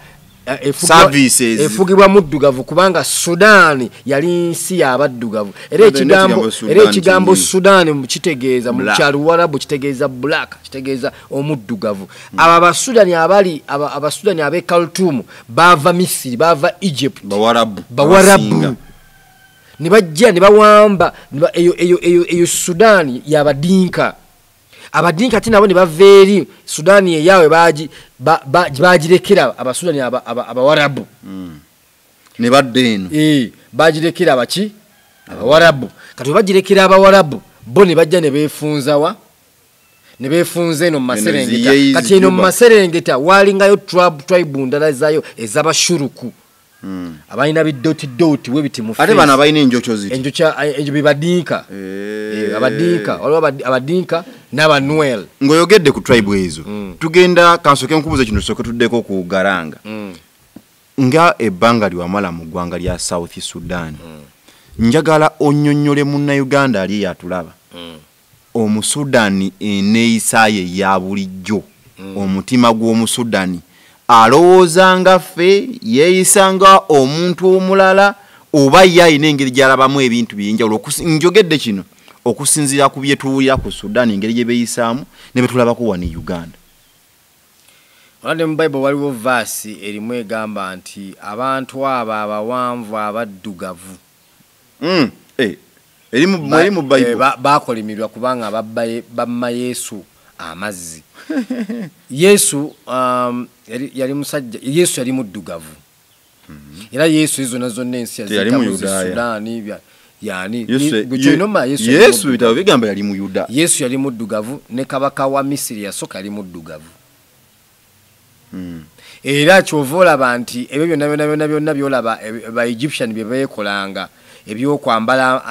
Services. efugibwa muddugavu, kubanga Sudaani yali nsi y'abaddugavu. Era Ate ekigambo n'ekigambo era Sudan ekigambo kyennyini. Sudaani kitegeeza mu Black. kyaluwarabu kitegeeza black, kitegeeza omuddugavu. Abo Abasudani abali Abasudani ab'e Khartoum baava Misiri, baava Egypt. Bawarabu. Bawarabu. Abasinga. Ne bajja ne bawamba eyo Sudaani y'Abadinka. Abadinka ate nabo ne bava eri Sudaani eyaabwe bagirekera Abasudani Abawarabu. Ne badda eno. Bagirekera abaki, Abawarabu. Kati webagirekera Abawarabu, bo ne bajja ne beefunzawa, ne beefunza eno mu maserengeta. Eno Kati eno mu Juba. maserengeta walingayo tribe ndala zayo ez'Abashuruku, abalina bidotidoti we biti mu Ate face. bano abalina enjokyo ziti? Enjokya enjo bibadinka. Abadinka, waliwo Abadinka n'Abanuel. Ng'oyogedde ku tribe ezo, tugenda kansooke nkubuuza kino, tusooke tuddeko ku Garanga. Nga ebbanga lyewamala mu ggwanga lya South Sudan, njagala onnyonnyole Munnayuganda ali eyatulaba, Omusudani eneeyisa ye ya bulijjo, omutima gw'Omusudani alowooza nga ffe, yeeyisa nga omuntu omulala, oba ye alina engeri gy'alabamu ebintu byenjawulo? Njogedde kino okusinziira ku bye tuwulira ku Sudan, engeri gye beeyisaamu ne betulabako wano e Uganda. Olaba ne mu Bayibuli waliwo verse erimu egamba nti abantu abo abawanvu abaddugavu Eri mu Bayibuli? Bakolimirwa kubanga bamma Yesu amazzi. Yesu yali musajja, Yesu yali muddugavu, era Yesu ezo zonna zonna ensi Teyali yaziyitamu zi Muyudaaya. Sudaani yani Yesu- gwe kyolina Yesu yali Yesu muddugavu. bitabo bigamba yali Muyuda. Yesu yali muddugavu, ne kabaka wa Misiri yasooka yali muddugavu. Era kyova olaba nti ebyo byonna byonna byonna byonna byolaba ba Egyptian bye beekolanga, ebyokwambala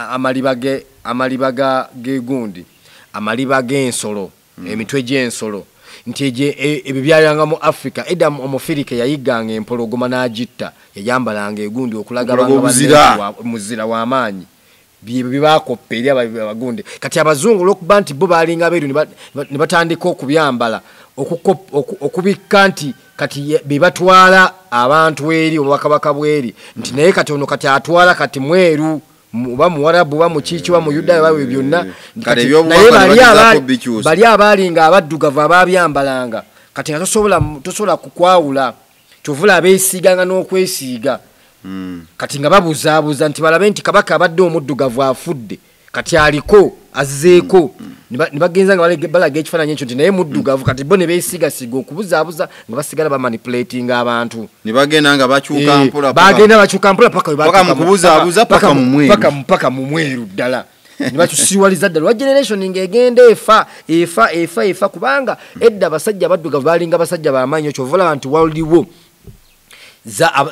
amaliba gegundi, amaliba g'ensolo, emitwe gy'ensolo, nti ebyo byalanga mu Africa. Edda Omufirika yayigganga empologoma n'agitta, yayambalanga egundi okulaga Okulaga abanga obuzira. Muzira w'amaanyi. Byebyo byebakoppa eri abagundi. Kati abazungu olwokuba nti bo balinga abeeru, ne batandika okubyambala, okubikka nti kati be batwala abantu eri obwakabaka bweri, nti naye kati ono kati atwala kati mweru, oba Muwarabu oba mukiiki oba Muyudaaya oba byonna. Kale Kati ebyobuwangwa naye ne bagezaako bikyusa. bali abaalinga abaddugavu ababyambalanga, kati nga tosobola kukwawula, kyovula abeesiiganga n'okwesiiga. Kati nga babuzaabuza nti balabe nti kabaka abadde omuddugavu afudde, kati aliko azzeeko. Ne bagenza nga balaga ekifaananyi ekyo nti naye muddugavu. Kati bo ne beesiigasiiga okubuzaabuza, nga basigala bamanipulatinga abantu. Ne bagenda nga bakyuka mpola Bagenda bakyuka mpola paka we Paka batuuka mu kubuzaabuza, paka mu mweru. Paka mu mweru ddala, ne batusiwaliza ddala lwa generation ng'egenda efa efa efa efa, kubanga edda abasajja abaddugavu balinga basajja bamaanyi. Kyova olaba nti waliwo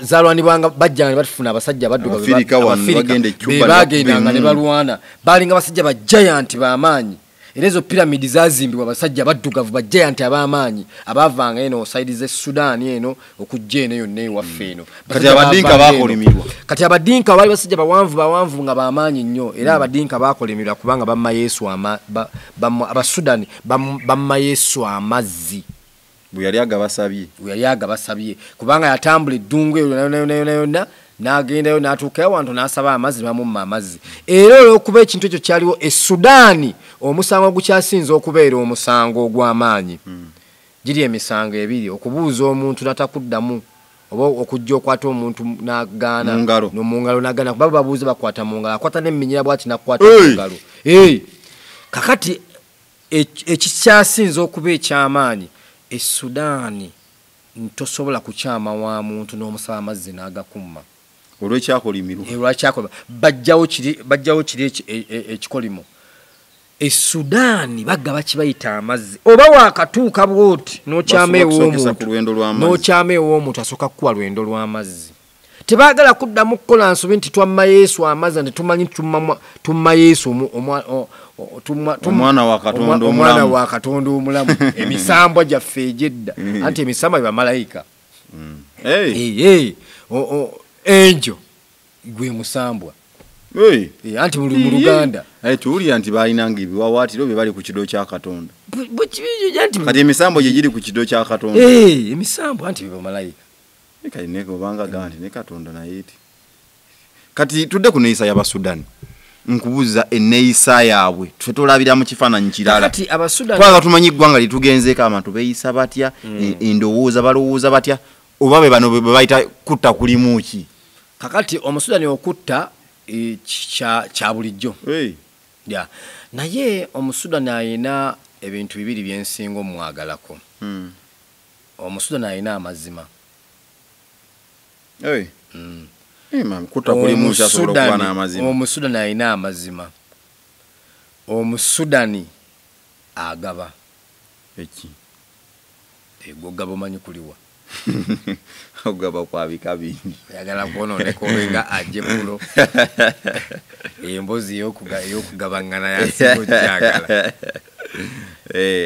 zalwanibwanga, bajjanga ne batufuna abasajja abaddugavu. Abafirika wano Abafirika bagenda e Cuba be ne bagendanga ne bakuba balwana, balinga basajja ba giant bamaanyi. Era ezo piramidi zazimbibwa abasajja baddugavu, ba giant ab'amaanyi, abavanga eno side z'e Sudan eno okujja eno yonna ewaffe eno. Kati Basajja Abadinka bavanga eno. bakolimirwa. Kati Abadinka baali basajja bawanvu bawanvu nga bamaanyi nnyo, era Abadinka bakolimirwa kubanga bamma Yesu Abasudani bamma Yesu amazzi. Bwe yali agabasabye. Bwe yali agabasabye, kubanga yatambula eddungu eryo yonna yonna yonna yonna. N'agendayo n'atuukayo awantu n'asaba amazzi ne bamumma amazzi. Era olw'okuba ekintu ekyo kyaliwo e Sudaani, omusango ogukyasinze okubeera omusango ogw'amaanyi. Giri emisango ebiri, okubuuza omuntu n'atakuddamu oba okujja okwata omuntu n'agaana Mu ngalo. No, mu ngalo n'agaana, kuba babuuza bakwata mu ngalo, akwata n'eminyira bw'ati n'akwata mu ngalo. Kakati ekikyasinze okuba eky'amaanyi e Sudaani, tosobola kukyama wa muntu n'omusaba amazzi n'agakumma. Olw'ekyakolimirwa. Olw'ekyakolima. Bajjawo kiri ekikolimo. E Sudaani bagaba kibayita amazzi. Oba waakatuuka bw'oti n'okyama Basobola kusokesa ew'omuntu. ku lwendo lw'amazzi. N'okyama ew'omuntu asooka kukuwa lwendo lw'amazzi. Tebaagala kuddamu kukola nsobi nti twamma Yesu amazzi, nti tumanyi tumma Yesu Omwana wa Katonda omwana omulamu. wa Katonda omulamu. Emisambwa gyaffe egy'edda. Anti emisambwa bamalayika. Enjo gwe musambwa. Anti mu Luganda. Tuwulira nti balinanga ebiwaawaatiro bye bali ku kido kya Katonda. Anti Kati emisambo gye giri ku kido kya Katonda. Emisambo anti bye bamalayika. Kati ne obanga ga nti ne Katonda naye ti. Kati tudde ku nneeyisa y'Abasudani. Nkubuuza enneeyisa yaabwe. Ffe tolabira mu kifaananyi kirala. Kati Abasudani Twagala tumanyi eggwanga lye tugenzeeko, abantu beeyisa batya, endowooza balowooza batya, oba be bano be bayita kutta kulimu ki? Kakati Omusudani okutta kya bulijjo. Ya. Naye Omusudani alina ebintu bibiri bye nsinga omwagalako. Omusudani alina amazima. Ma'am, kutta kulimu ki asobola okuba n'amazima? Omusudani alina amazima. Omusudani agaba. Eki? Gwe ogaba omanyi kuliwa. Okugaba kwa bika bingi. Oyagala kwonooneka obenga ajje pulo. Emboozi ey'okugabaŋŋana yasinga ogyagala.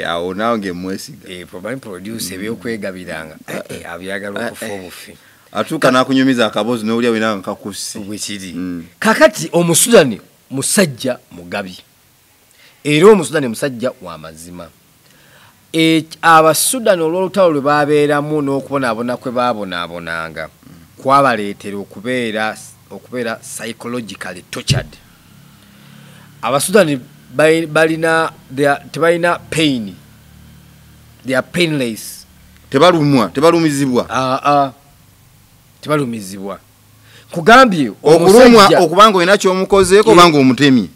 Awo nange mwesiga. Omanyi producer ebyokwegabiranga. Abyagala okufa obufi. Atuuka n'akunyumiza akaboozi n'owulira wena nga kakusse. Bwe kiri. Kakati Omusudani musajja mugabi. Era Omusudani musajja wa mazima. Abasudani olw'olutalo lwe babeeramu n'okubonaabona kwe baabonaabonanga kwabaleetera okubeera psychologically tortured. Abasudani balina, they are, tebalina pain. They are painless. Tebalumwa, tebalumizibwa. Tebalumizibwa. Nkugambye, Okulumwa omusajja okubanga olina ky'omukozeeko obanga omutemye.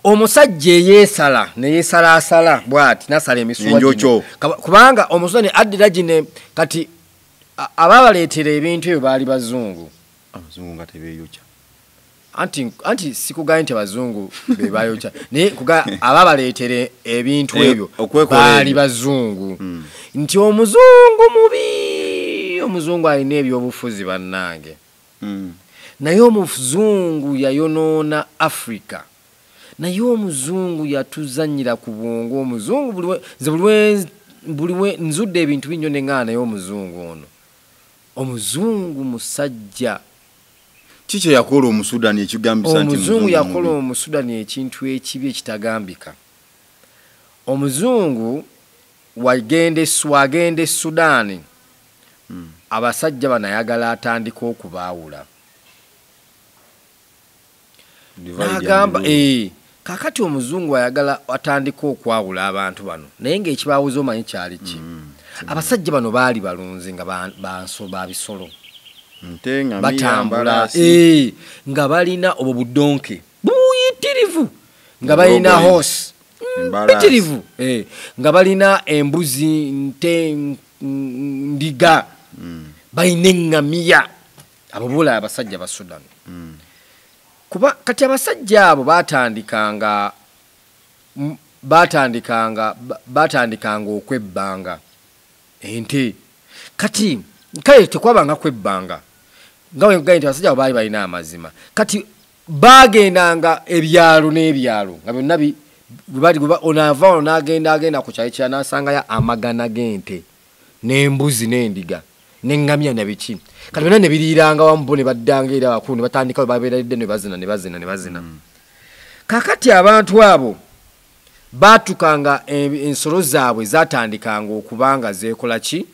Omusajja eyeesala, ne yeesalaasala bw'ati, n'asala emisuwa gino. Enjokyo. Kubanga omusajja addira gino, kati ababaleetera ebintu ebyo baali bazungu. Abazungu nga tebeeyokya. Anti sikugambye nti abazungu be baayokya, naye ababaleetera ebintu ebyo Okwekola baali ebyo. bazungu. Nti omuzungu mubi, omuzungu alina ebyobufuzi bannange. Naye omuzungu yayonoona Africa. Naye omuzungu yatuzannyira ku bwongo. Omuzungu buli we, nze buli we, buli we nzudde ebintu bingi ne ŋŋaana naye omuzungu ono. Omuzungu musajja. Ki kye yakola Omusudani ekigambisa nti Omuzungu muzungu yakola mubi? Omusudani ekintu ekibi ekitagambika. Omuzungu wagenda e Sudaani. Abasajja bano ayagala atandike okubaawula. Divide and N'agamba, rule. Kaakati omuzungu ayagala atandike okwawula abantu bano, naye ng'ekibawuza omanyi kyali ki? Abasajja bano baali balunzi nga ba bisolo. Nte nga Batambula, miyambala si. Nga balina obwo budonke buyitirivu, nga balina Endogoyi. horse Embalaasi. mpitirivu, nga balina embuzi, nte, ndiga, balina eŋŋamiya. Abo bula abasajja ba Sudan. Kuba kati abasajja abo batandikanga okwebbanga ente. Kati kale tekwabanga kwebbanga, nga bwe nkugambye nti abasajja abo baali balina amazima. Kati baagendanga ebyalo n'ebyalo nga byonna bwe bali, bwe ono ava wano n'agenda, agenda ku kyalo ekirala n'asangayo amagana g'ente n'embuzi n'endiga n'eŋŋamya na biki. Kati byonna ne biriiranga wamu, bo ne baddanga era abakulu ne batandika we babeeredde ne bazina, ne bazina, ne bazina. Kaakati abantu abo baatukanga ensolo zaabwe zaatandikanga okuba nga zeekola ki?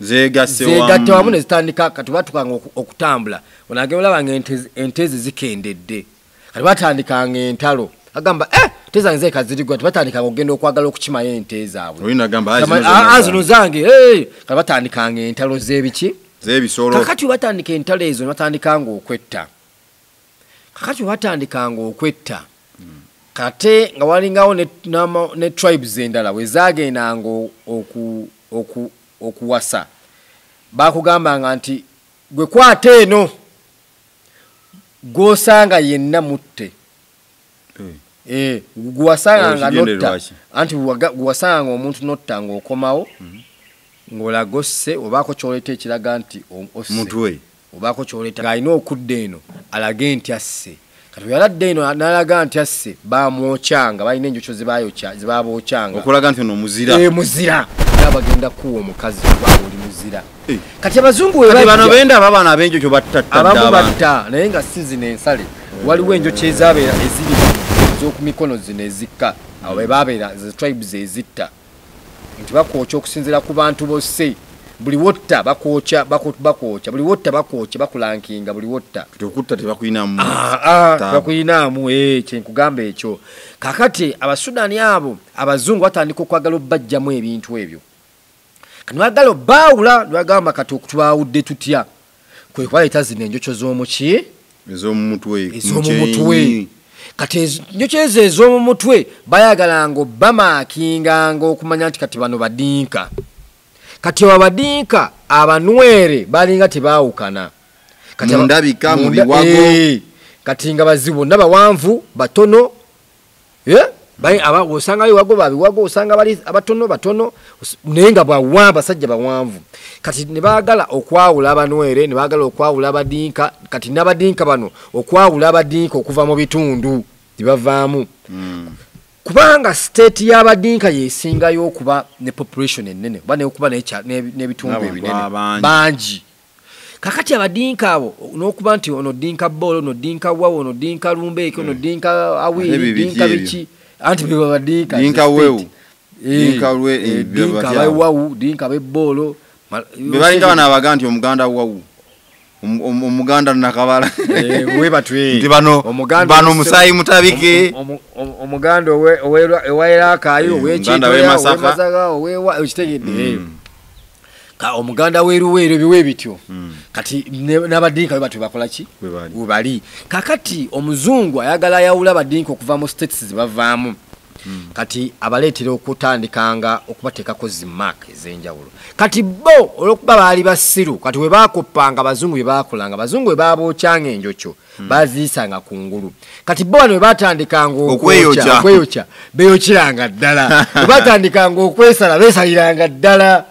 Zegatte wamu nezitandika. Kati batukanga okutambula, onagenda olaba nga ente ezi zikendedde. Kati batandikanga entalo, agamba ente zange zeka zirigwa. Batandikanga okugenda okwagala okukimayo ente zaabwe. Zino zange. Kati batandikanga entalo z'ebiki, z'ebisolo. Kakati batandika entalo ezo, batandikanga okwetta. Kakati batandikanga okwetta, kate nga walingawo ne tribes endala wezagendanga okuwasa, bakugambanga nti gwe kwata eno, gwosanga yenna mutte. Gwasanga notta, anti gwasanga omuntu notta ng'okomawo ng'olaga osse, obaako ky'oleeta ekiraga nti osse, obaako ky'oleeta. Ng'alina okudda eno alage nti asse. Kati bwe yaladde eno n'alaga nti asse, bamwokyanga, balina enjokyo zebabookyanga okulaga nti ono muzira. Muzira, era bagenda kuwa omukazi kuba oli muzira. Kati abazungu bano benda abaana ab'enjokyo batta, abamu batta, naye nga si zino ensale. Waliwo enjokyo ezabeera eziri ez'oku mikono zino ezikka, abo be babeera ze tribes ezitta, nti bakwokya okusinziira ku bantu bosse. Buli wotta bakwokya, bakwokya buli wotta, bakwokya, bakulankinga buli wotta. Okutta tebakuyinamu. Tebakuyinaamu. Kyenkugamba ekyo. Kakati Abasudani abo abazungu batandika okwagala obbajjamu ebintu ebyo. Kati bagala obbaawula, nebagamba kati okutwawudde tutya? Kwe kubaleeta zino enjokyo z'omuki, ez'omumutwe. Ez'omumutwe. Kati enjokyo ezo ez'omumutwe bayagalanga obbamaakinganga okumanya nti kati bano badinka. Kati abadinka abanwere balinga tebaawukana mundabika, mu biwago. Kati nga bazibu bonna bawanvu batono, osanga biwago babiwago, osanga bali abatono batono, naye nga basajja bawanvu. Kati ne baagala okwawula abanwere, ne baagala okwawula abadinka. Kati n'abadinka bano okwawula abadinka okuva mu bitundu tebavaamu, kubanga state y'abadinka yesingayo okuba ne population ennene, oba n'okuba n'ebitundu ebinene bangi. Kakati abadinka abo n'okuba nti ono dinka Bolo, ono dinka Wawo, ono dinka Lumbeeke, ono dinka Awiri, dinka biki, anti beba badinka dinka Wewu, dinka Wawu, dinka Bebolo, bebalinga bano abaga nti omuganda Wawu, omuganda Nakabala, webatwe nti bano omusaayi mutabike, omuganda owerakayo, owekitoya, owemasaka, owewa, okitegedde, omuganda weruweero, biwe bityo. Kati n'abadinka be batwe bakola ki? Webali. Kakati omuzungu ayagala ayawula abadinka okuva mu states zebavaamu. Kati abaleetera okutandikanga okubateekako zi mark ez'enjawulo. Kati bo olw'okuba baali basiru, kati we baakoppanga abazungu bye baakolanga, abazungu bwe baabookyanga enjokyo baaziyisanga ku ngulu. Kati bo bano bwe baatandikanga okweyokya, beeyokyeranga ddala. Bwe baatandikanga okwesala, beesaliranga ddala.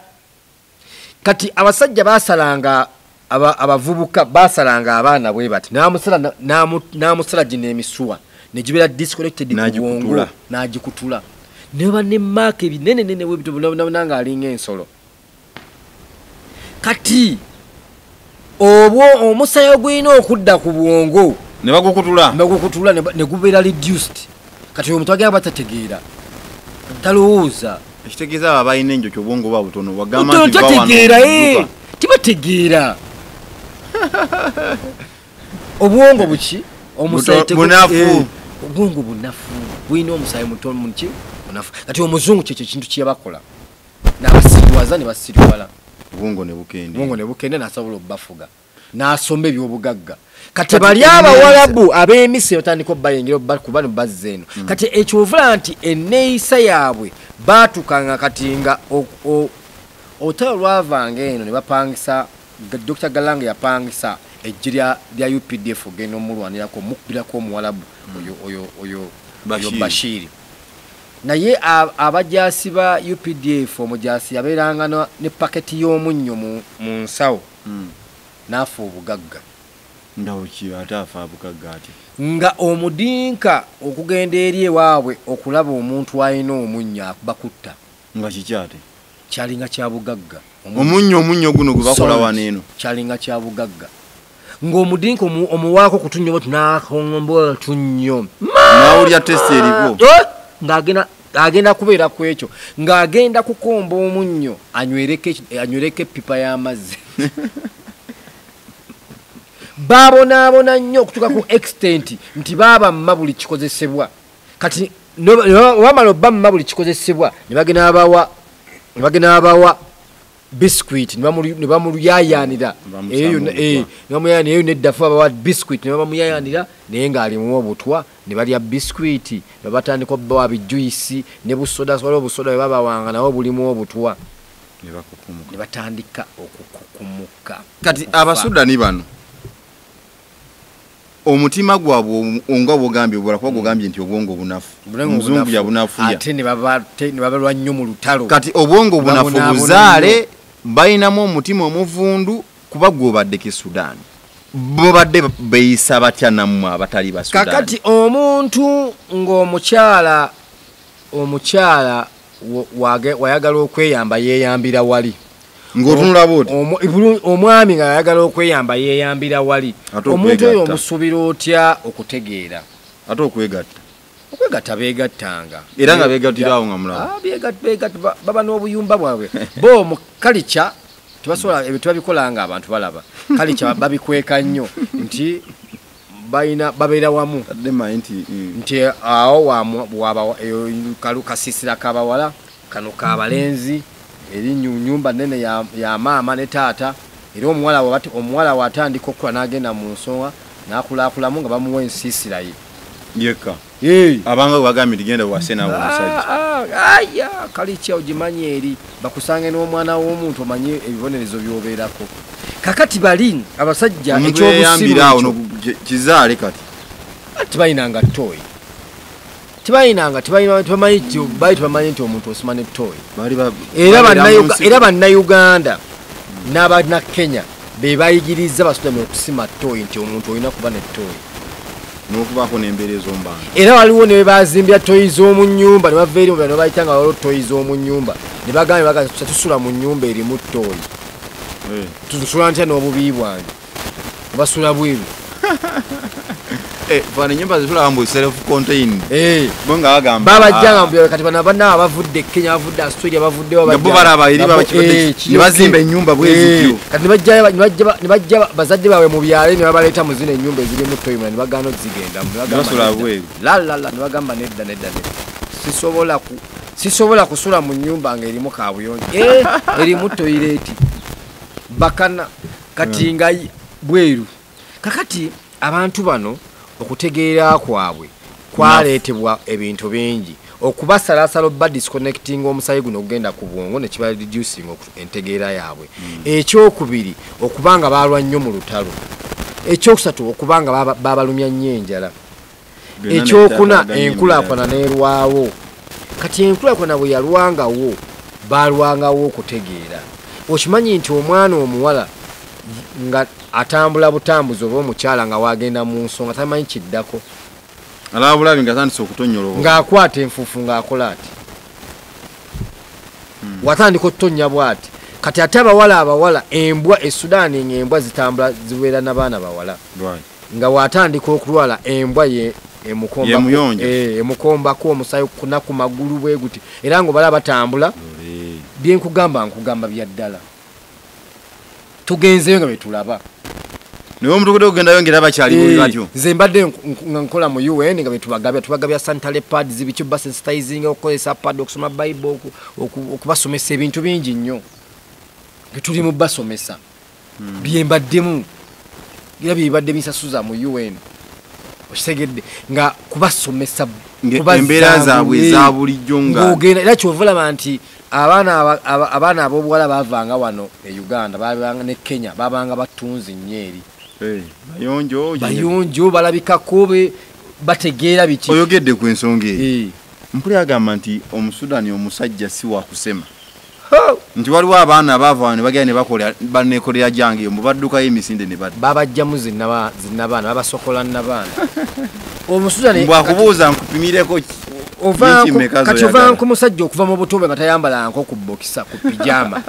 Kati abasajja basalanga, abavubuka basalanga abaana bwe bati, n'amusala gino emisuwa ne gibeera disconnected ku bwongo, n'agikutula, neba ne maaka ebinene nene webito nanga alinga ensolo. Kati obwo omusaayi ogulina okudda ku bwongo ne bagukutula, ne gubeera reduced. Kati omuntu agenda batategeera, talowooza. Ekitegeeza abo abalina enjokyo obwongo buba butono, wagamba nti tategeera, tibategeera. Obwongo buki? Omusaayi bunafu, obwongo bunafu, bulina omusaayi mutono muki munafu. Kati omuzungu kyekyo ekintu kyebakola, n'abasiriwaza ne basiriwala, obwongo ne bukende, obwongo ne bukende, n'asobola obbafuga, n'asomba ebyobugagga. Kati bali abawalabu ab'emisiri batandika obbayingira kuba bazza eno. Kati ekyovula nti enneeyisa yaabwe baatukanga kati nga olutalo lwavanga eno ne bapangisa, Dr. Galanga yapangisa eggye lya UPDF ogenda omulwanirako, omukubirako omuwalabu oyo Bashiri. Naye abajaasi ba UPDF, omujaasi yabeeranga ne paketi y'omunnyo mu nsawo, n'afa obugagga. Ndawo ki ate afa bugagga ati? Nga omudinka okugenda eri ewaabwe okulaba omuntu alina omunnyo bakutta. Nga kiki ate? Kyalinga kya bugagga. Omunnyo guno gwe bakola wano eno kyalinga kya bugagga. Ng'omudinka omuwaako kutunnyo bwe tunaakongombola tunnyo, n'awulira testi eriko ng'agenda Agenda kubeera ku ekyo ng'agenda kukomba omunnyo anywereko eppipa y'amazzi. Babonaabona nnyo okutuuka ku extent nti baabamma buli kikozesebwa. Kati bamala obbamma buli kikozesebwa ne bagenda bawa biscuit ne bamuyayaanira eyo neddafu babawa biscuit ne bamuyayaanira naye ng'alimu obutwa ne balya biscuit ne batandika obbawa bijuisi ne busoda, waliwo obusoda bwe babawanga nabwo bulimu obutwa ne batandika okukukumuka. Kati Abasudani bano omutima gwabwe nga bwogambye obulakuba gwogambye nti obwongo bunafu, omuzungu yabunafuya ate ne babalwa nnyo mu lutalo. Kati obwongo bunafu buzaale balinamu omutima omuvundu kuba gwobaddeko e Sudan. Bobadde beeyisa batya nammwe abatali ba Sudan? Kakati omuntu ng'omukyala omukyala wayagala okweyamba yeeyambira wali. Ng'otunula bw'oti? Omwami nga ayagala okweyamba yeeyambira wali. Omuntu oyo omusuubira otya okutegeera? Ate okwegatta? Okwegatta beegattanga. Era nga beegattira awo nga mulaba? Beegatta baba n'obuyumba bwabwe. Bo mu kalica tebasobola ebintu babikola nga abantu balaba. Kalica babikweka nnyo nti balina babeera wamu. Nti awo waba kasisira k'abawala kano k'abalenzi eri nyumba nene ya maama ne taata. Era omuwala watandika okukula n'agenda mu nsonga n'akulakulamu nga bamuwa ensiisira ye yekka. Abanga bagambye nti genda wase naawe omusajja. Aya kalica ogimanyi eri bakusange n'omwana w'omuntu omanye ebibonerezo by'obeerako. Kakati bali abasajja ekyobusiru kizaale kati tebalinanga ttooyi, tebalinanga tebamanyi nti omuntu osoma ne ttooyi. Era bannayuganda n'abannakenya be bayigiriza Abasudani okusima ttooyi nti omuntu olina kuba ne ttooyi n'okubaako n'embeera ez'omubantu. Era waliwo ne bazimbya ttooyi z'omu nnyumba ne bava eri ne bayita nga waliwo ttooyi z'omu nnyumba ne bagamba tusula mu nnyumba erimu ttooyi. Tusula ntya n'obubi bwange? Basula bweru. Fana ennyumba zitulaba mbu self contained. Bo nga bagamba babajjanga mu byalo. Kati bano abanna abavudde Kenya, abavudde Australia, bavuddewo nga bo balaba eri babakibadde ne bazimba ennyumba bwe zityo. Kati ne bajja bazadde baabwe mu byalo ne babaleeta mu zino ennyumba ezirimu ttooyi ne bagaana okuzigendamu. Basula bweru. La la la ne bagamba nedda nedda nedda. Sisobola kusula mu nnyumba ng'erimu kaabuyonjo. Erimu toyireeti. Bakana kati nga bweru. Kakati abantu bano okutegeera kwabwe kwaleetebwa ebintu bingi. Okubasalasala oba disconnecting omusaayi guno ogenda ku bwongo ne kiba reducing entegeera yaabwe. Ekyokubiri okubanga baalwa nnyo mu lutalo. Ekyokusatu okubanga babalumya nnyo enjala. Ekyokuna enkulaakulana n'erwawo. Kati enkulaakulana bwe yalwangawo baalwangawo okutegeera. Okimanyi nti omwana omuwala nga atambula butambuzi oba omukyala nga wagenda mu nsonga tamanyi kiddako. Alaba bulabi nga atandise okutonnyoloka. Ng'akwata enfuufu ng'akola ati. Watandika okutonnya bw'ati. Kati ate abawala embwa e Sudan ng'embwa zitambula zibeera n'abaana bawala. Nga watandika okulwala embwa ye emukombako omusaayi kuna ku magulu bwe guti. Era ng'obalaba batambula bye nkugamba nkugamba bya ddala. Tugenzeyo nga betulaba. Naye omuntu okugenda yongera bakyali buli batyo. Nze mbadde nkola mu UN nga betubagabya sanitary pads biki basensitizing okukozesa pad okusoma Bible okubasomesa ebintu bingi nnyo. Tuli mu basomesa. Bye mbaddemu era bibadde bisasuza mu UN. Okitegedde nga kubasomesa embeera zaabwe eza bulijjo nga ng'ogenda. Era kyova olaba nti abaana ab'obuwala baavanga wano e Uganda, babanga ne Kenya, babanga batunzi nnyo eri. Bayonjo balabikako bategeera biki. Oyogedde ku ensonga eyo. Mpulira agamba nti Omusudani omusajja si wa kusema. Nti waliwo abaana abaava wano ne bagenda ne bakola baneekolera gyange eyo mbu baddukayo emisinde ne badda. Babajjamu zinnabaana babasokola nnabaana. Omusudani mbu akubuuza nkupimireko ki? Kati ova ku musajja okuva mu buto bwe nga tayambala nko ku bokisa ku pijama.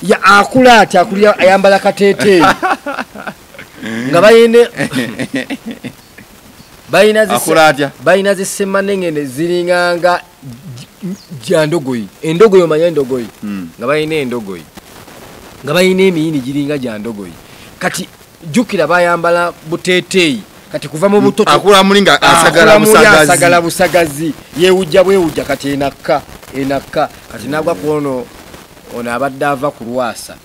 Ya akula ati akulira ayambala kateeteeyi. Nga balina zisemanengene ziringanga gya ndogoyi. Endogoyi omanya endogoyi, nga balina endogoyi, nga balina emiyini giringa gya ndogoyi. Kati jjukira bayambala buteeteeyi, kati kuva mu buto akula muli nga asagala busagazi, asagala busagazi, yeewujja bwewujja. Kati enakka enakka, kati nagwa ku ono, ono abadde ava ku lwasa,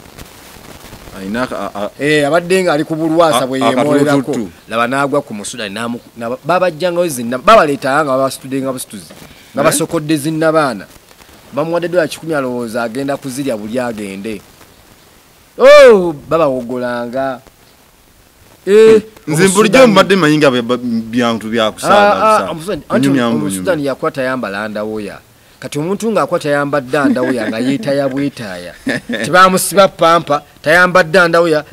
abadde nga ali ku bulwasa bwe yeemoolerako, laba n'agwa ku Musudani. Babajjangayo zinna, babaleetanga nga babasitudde nga busituzi, nga basokodde zinnabaana. Bamuwadde $100, alowooza agenda kuzirya buli agende. Oh, babawogolanga. Nze bulijjo mbadde mmanyi nga byantu byakusaaga. Omusudani yakwata yambala ndawoya. Kati omuntu ng'akwata yambadde ndawuya nga yeetaya bwetaaya, tebamusiba pampa, tayambadde ndawuya,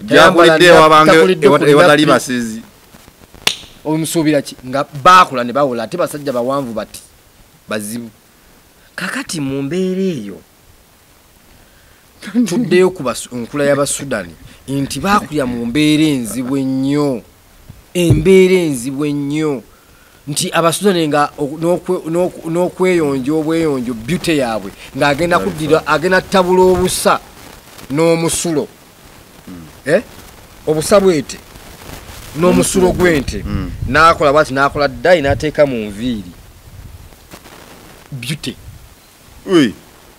ewatali basezi. Omusuubira ki nga baakula ne bawola, ate basajja bawanvu bati bazibu. Kakati mu mbeera eyo tuddeyo ku nkula y'Abasudani nti baakulya mu mbeera enzibu ennyo, embeera enzibu ennyo, nti Abasudani nga n'okweyonja obweyonjo, beauty yaabwe ng'agenda kuddira, agenda tabula obusa n'omusulo, obusa bwete n'omusulo gw'ente, n'akola bwati, n'akola ddayi, n'ateeka mu nviiri. Beauty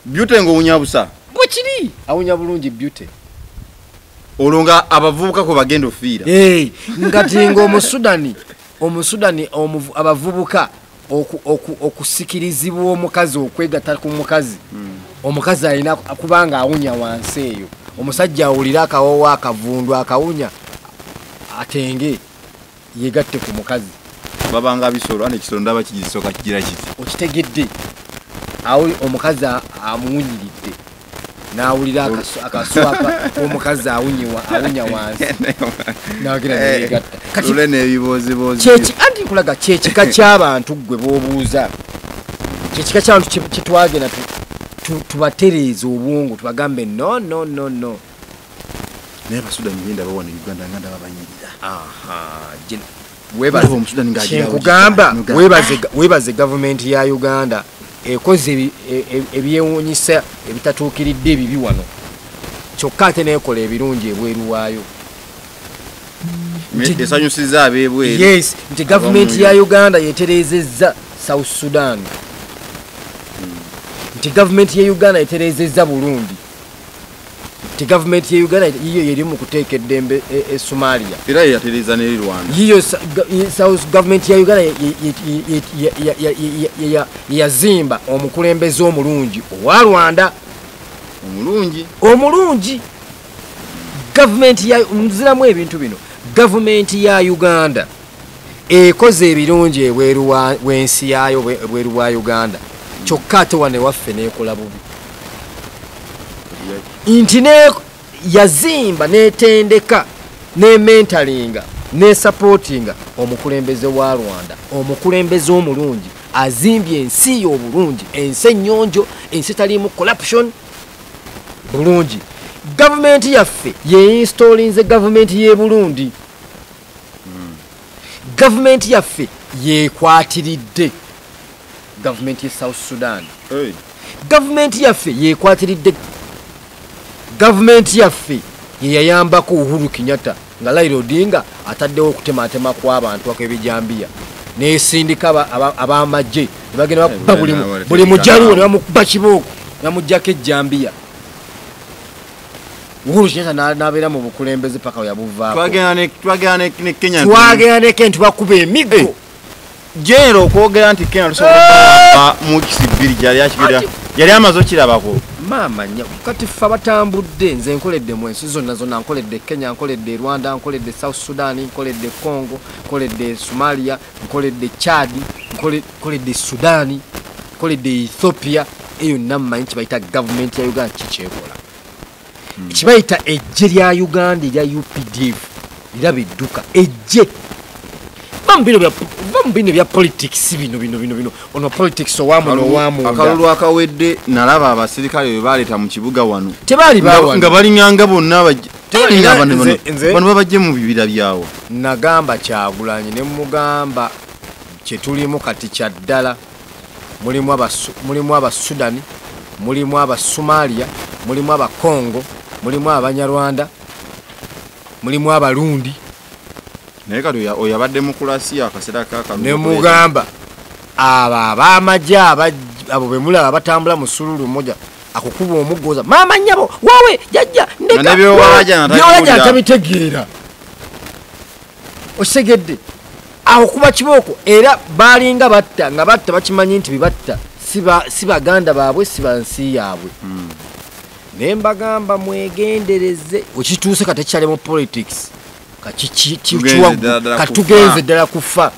beauty ng'owunya busa bwekiri, awunya bulungi beauty. Olwo nga abavubuka kwe bagenda ofiira. Ngati ng'Omusudani, Omusudani abavubuka okusikirizibwa omukazi, okwegatta ku mukazi, omukazi alina kubanga awunya wansi eyo, omusajja awulira akawoowo akavundu akawunya, atenge yegatte ku mukazi. Babanga bisolo, ane ekisolo ndaba kigisooka kigira kiti. Okitegedde, awo omukazi amuwunyiridde n'awulira akaswaka omukazi awunya wansi, n'agenda neyegatta. Kati n'ebibooziboozi anti nkulaga kyekika ky'abantu ggwe b'obuuza, kyekika ky'abantu kyetwagenda tubatereeze obwongo, tubagambe no no no no. Naye Abasudani ngenda bawana Uganda nga ndaba banyirira. Kyenkugamba, weebaze gavumenti ya Uganda ekoze ebyewuunyisa ebitatuukiridde ebibi wano, kyokka ate neekola ebirungi ebweru waayo. Esanyusiza ab'ebweru. Yes, nti gavumenti ya Uganda yetereezezza South Sudan, nti gavumenti ya Uganda yetereezezza Burundi, nti gavumenti ya Uganda yiyo yeri mu kuteeka eddembe e Somalia, era yeyatereeza ne Rwanda. Yiyo gavumenti ya Uganda yazimba omukulembeze omulungi owa Rwanda, omulungi omulungi. Gavumenti ya nziramu ebintu bino, gavumenti ya Uganda ekoze ebirungi ebweru w'ensi yaayo, ebweru wa Uganda, kyokka ate wano ewaffe n'ekola bubi. Nti yazimba n'etendeka n'ementalinga n'esapootinga omukulembeze wa Rwanda, omukulembeze omulungi azimbye ensi yo obulungi, ensi ennyonjo, ensi etaliimu corruption bulungi. Gavumenti yaffe yeinstalinze gavumenti y'e Burundi. Gavumenti yaffe yeekwatiridde gavumenti ye South Sudan. Gavumenti yaffe yeekwatiridde, gavumenti yaffe yeyayambako Uhuru Kenyatta nga Raila Odinga ataddewo okutematema kw'abantu akw'ebijambiya, nesindika ab'amagye ne bagenda bakuba buli mujaluwo ne bamukuba kibooko ne bamuggyako ejjambiya. Uhuru Kenyatta n'abeera mu bukulembeze paka we yabuvaako. Twagenda ne Kenya, twagenda ne Kenya tubakuba emiggo. General okwogera nti Kenya tusobola mu kisi bbiri gyali akibira, yali amaze okirabako. Maama nnyo, kati ffe abatambudde, nze nkoledde mu ensi zonna zonna, nkoledde Kenya, nkoledde Rwanda, nkoledde South Sudan, nkoledde Congo, nkoledde Somalia, nkoledde Chad, nkoledde Sudan, nkoledde Ethiopia. Eyo nammanyi kibayita gavumenti ya Uganda kikyekola, kibayita eggye lya Uganda erya UPDF liraba edduka eggye. Va mu bino bya politics bino bino bino bino, ono politics owamuno owamunda. Akalulu akawedde nalaba abasirikale bwe baleeta mu kibuga wano, tebaali baawano nga balinganga bonna bano babajje mu bibira byawo. Nagamba Kyagulanyi ne mugamba kye tulimu kati kya ddala, Mulimu Abasudani, mulimu Abasumalia, mulimu Abakongo, mulimu Abanyarwanda, mulimu Abarundi. Naye kati oyo abadde mu kulasiya akaseera k'akalulu. Ne mugamba abo ab'amagye abo be mulaba batambula mu sululu mmoja akukuba omuggoza, maama nnyabo wawe jajja ndeka byowalaja tabitegeera. Osegedde awo kuba kibooko era balinga batta nga batta bakimanyi nti bibatta si baganda baabwe si bansi yaabwe. Ne mbagamba mwegendereze okituuse kati ekyali mu politics katugenze ddala kufa.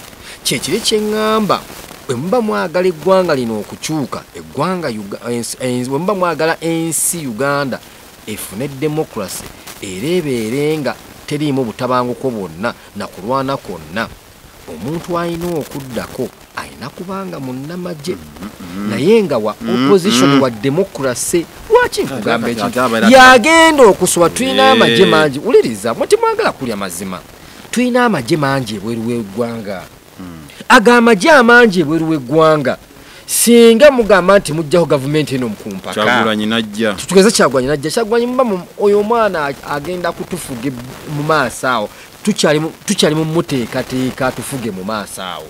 Kyekiri kye ŋŋamba, bwe muba mwagala eggwanga lino okukyuka, eggwanga bwe muba mwagala ensi Uganda efune democracy era ebeere nga teriimu butabanguko bwonna na kulwana kwonna, omuntu alina okuddako alina kubanga munnamagye naye nga wa opposition wa democracy. Lwaki nkugamba ekintu yagenda okusoba? Tulina amagye mangi, wuliriza, mwe temwagala kulya mazima. Tulina amagye mangi ebweru w'eggwanga, ago amagye amangi ebweru w'eggwanga singa mugamba nti mujjaho gavumenti eno mukumpaka, Kyagulanyi najja, tutugeze Kyagulanyi najja, Kyagulanyi muba oyo omwana agenda kutufuge mu maaso awo, tukyali mu muteekateeka tufuge mu maaso awo.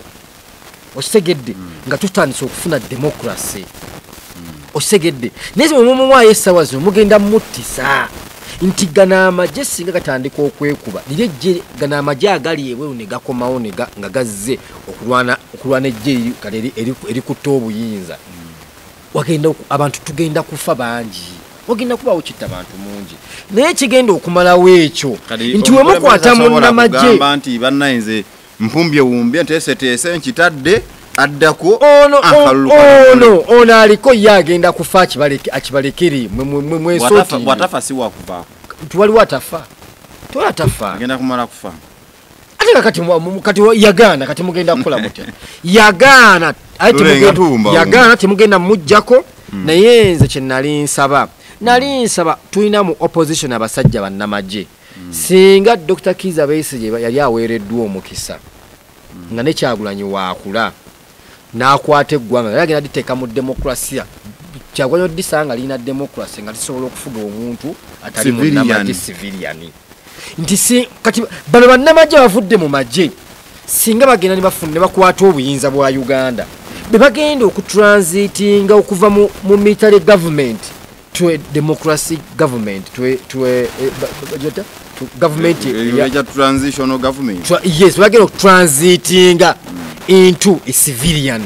Okitegedde nga tutandise okufuna democracy. Okitegedde naye mwe mumuwaayo essaawa zino mugenda muttisa nti gano amagye singa gatandika okwekuba liri ejje, gano amagye agali ebweru ne gakomawo nga gazze okulwana ejje kale erikutta obuyinza, wagenda abantu tugenda kufa bangi, wagenda kubaawo kitta abantu mungi. Naye kigenda okumalawo ekyo nti we mukwata munnamagye nti bannayinze mpumbye wumbye nteeseteese nkitadde addako ono aliko ye agenda kufa akibalekere mwesooti. Bw'atafa si wakuvaako nti waliwo atafa, tewali atafa, agenda kumala kufa. Ate kati yagaana, kati mugenda kukola mutya? Yagaana, yagaana temugenda mujjako. Naye nze kye nali nsaba, tulina mu opposition abasajja bannamagye. Singa Dr. Kizza Besigye yali aweereddwa omukisa nga ne Kyagulanyi waakula n'akwata eggwanga yali agenda liteeka mu demokrasiya, Kyagulanyi odisanga lirina demokrasi nga lisobola okufuga omuntu atali munnamagye civilian. Nti si kati bano bannamagye bavudde mu magye singa bagenda ne bafuna ne bakwata obuyinza bwa Uganda, be bagenda okutransitinga okuva mu military government to a democracy government to a government ya transitional government. Yes, bagenda okutransitinga into a civilian.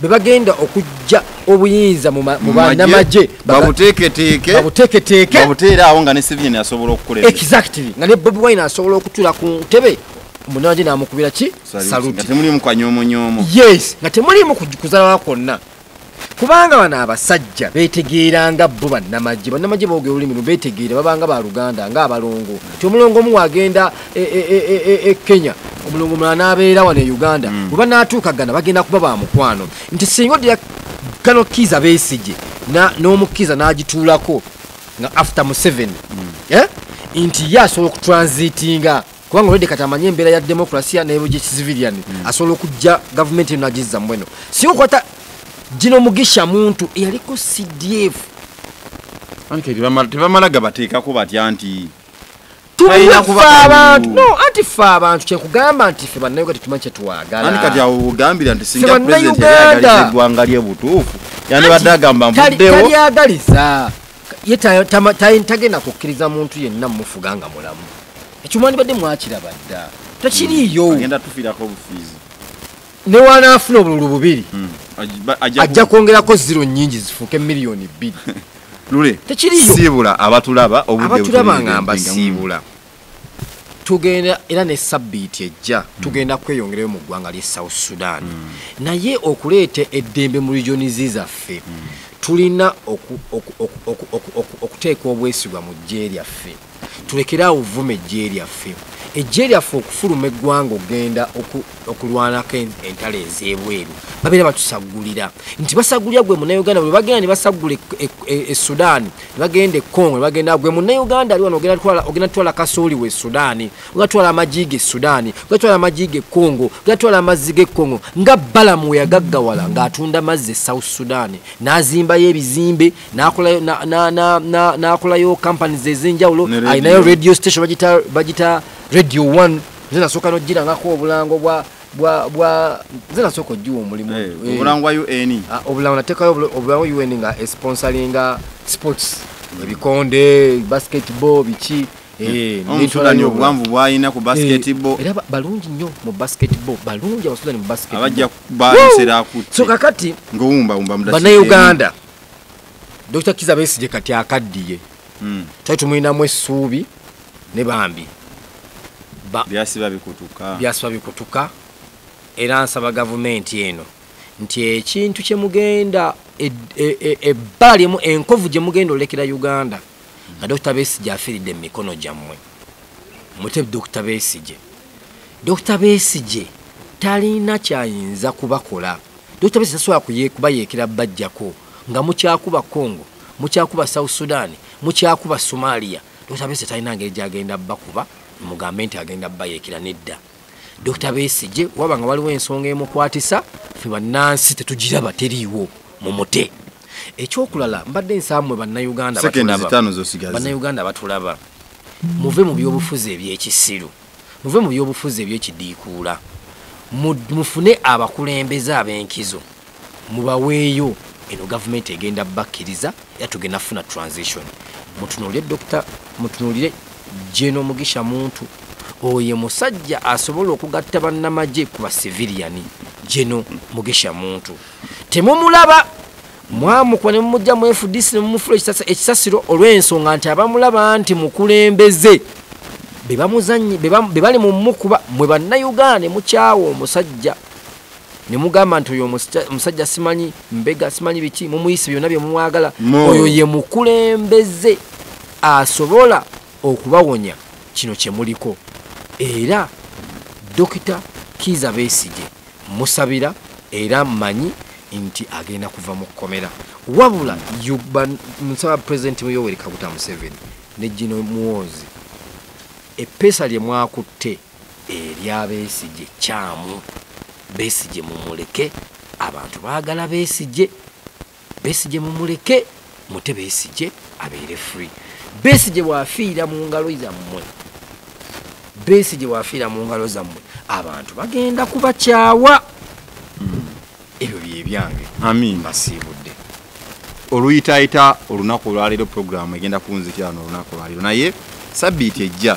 Be bagenda okujja obuyinza mu bannamagye babuteeketeeke babuteera awo nga ne civilian asobola okukulembera. Exactly, nga ne Bobi Wine asobola okutuula ku ntebe munnamagye n'amukubira ki saluti, nga temulimu kanyomonyoomo. Yes, nga temulimu kuzalawa kwonna, kubanga bano abasajja beetegeeranga bo bannamagye. Bannamagye boogera olulimi lu beetegeera, babanga baluganda ng'abalongo. Ti omulongo omu agenda e Kenya, omulongo omulala n'abeera wano e Uganda, bwe banaatuukagana bagenda kuba ba mukwano. Nti singa oddira kano Kizza Besigye n'omukkiriza n'agituulako nga after Museveni, nti ye asobola okutransitinga kubanga olwedde kati amanye embeera ya demokrasiya n'ebugye civilian, asobola okujja gavumenti eno agizza mweno. Singa okwata Gino Mugisha Muntu eyaliko CDF, tebamala gabateekako batya nti abantu no, anti ffe abantu kyekugamba nti ffe bannayuganda tetumanyi kyetwagala. Anti kati awo ogambira nti singa pulezidenti yali ayagaliza eggwanga lye butuufu yandibadde agamba nvuddewo. Talyagaliza ye, tagenda kukkiriza muntu yenna mumufuga nga mulamu. Ekyo mwandibadde mwakiraba dda, tekiriiyo. Agenda tufiirako obufiizi ne wanaafuna obululu bubiri ajja kwongerako ziro nnyingi zifuuke 2 miliyoni. Lule tekiriiyo. Siibula abatulaba obudde. Abatulaba nga mbasiibula, tugenda era ne sabbiiti ejja tugenda kweyongerayo mu ggwanga ly'e South Sudan. Naye okuleeta eddembe mu regions zaffe, tulina okuteeka obwesigwa mu ggye lyaffe, tulekere awo ovuma ejje lyaffe. Ejje lyaffe okufuluma eggwanga okugenda okulwanako entalo ez'ebweru. Babeera batusagulira nti basagulira gwe Munnayuganda. Bwe bagenda ne basagula e Sudan, ne bagenda e Congo, ne bagenda, gwe Munnayuganda ali wano ogenda twala kasooli we Sudan, ogenda twala amagi ge Sudan, ogenda twala amagi ge Congo, ogenda twala amazzi ge Congo. Nga Balamu yagaggawala ng'atunda mazzi e South Sudan, n'azimbayo ebizimbe, n'akolayo companies ez'enjawulo, alinayo radio station bagita Radio 1. Nze nasooka n'ogirangako obulango bwa nze nasooka ogiwa omulimu obulango bwa UN, obulango nateekayo obulango UN nga esponsoringa sports, ebikonde, basketball, biki. Omusudani obuwanvu bwalina ku basketball, era balungi nnyo mu basketball, balungi Abasudani mu basketball, abajja kubasera akutte. So kakati ng'owumbawumba Bannayuganda, Dr. Kizza Besigye kati akaddiye, twali tumulinamu essuubi ne bambi byasiba bikutuka, byasiba bikutuka. Era nsaba gavumenti eno nti ekintu kye mugenda ebbala enkovu gye mugenda olekera Uganda nga Dr. Besigye afiiridde mu mikono gyammwe, mute Dr. Besigye. Dr. Besigye talina kyayinza kubakola. Dr. Besigye tasobola kubayeekera bajjako nga mukyakuba Congo, mukyakuba South Sudan, mukyakuba Somalia. Dr. Besigye talina ngeri gy'agenda bakuba mugambe nti agenda bayeekera, nedda. Dr. Besigye waba nga waliwo ensonga emukwatisa, ffe bannansi tetugiraba, teriiwo, mumute. Ekyokulala mbadde nsaba mmwe Bannayuganda batulaba, Bannayuganda batulaba, muve mu byobufuzi ebyekisiru, muve mu byobufuzi ebyekidiikuula, mufune abakulembeze ab'enkizo, mubaweeyo. Eno gavumenti egenda bakkiriza era tugenda funa transition. Mutunuulire Dr. mutunuulire General Mugisha Muntu, oyo musajja asobola okugatta bannamagye ku basiviliani. General Mugisha Muntu temumulaba, mwamukuba ne mumujja mu FDC ne mumufula ekisasiro olw'ensonga nti abamulaba nti mukulembeze be bali mu mukuba. Mwe Bannayuganda mukyawa omusajja ne mugamba nti oyo omusajja simanyi mbega, simanyi biki, mumuyise byonna bye mumwagala, oyo ye mukulembeze asobola okubawonya kino kye muliko. Era Dr. Kizza Besigye musabira era mmanyi nti agenda kuva mu kkomera. Wabula nsaba President Yoweri Kaguta Museveni ne General Muhoozi, eppeesa lye mwakutte erya Besigye kyamu. Besigye mumuleke, abantu baagala Besigye. Besigye mumuleke, mute Besigye abeere free. Besigye bw'afiira mu ngalo zammwe, Besigye bw'afiira mu ngalo zammwe, abantu bagenda kubakyawa. Ebyo bye byange. Amin. Basiibudde. Oluyitaayita olunaku olwaleero programu egenda kunzikira wano olunaku olwaleero, naye sabbiiti ejja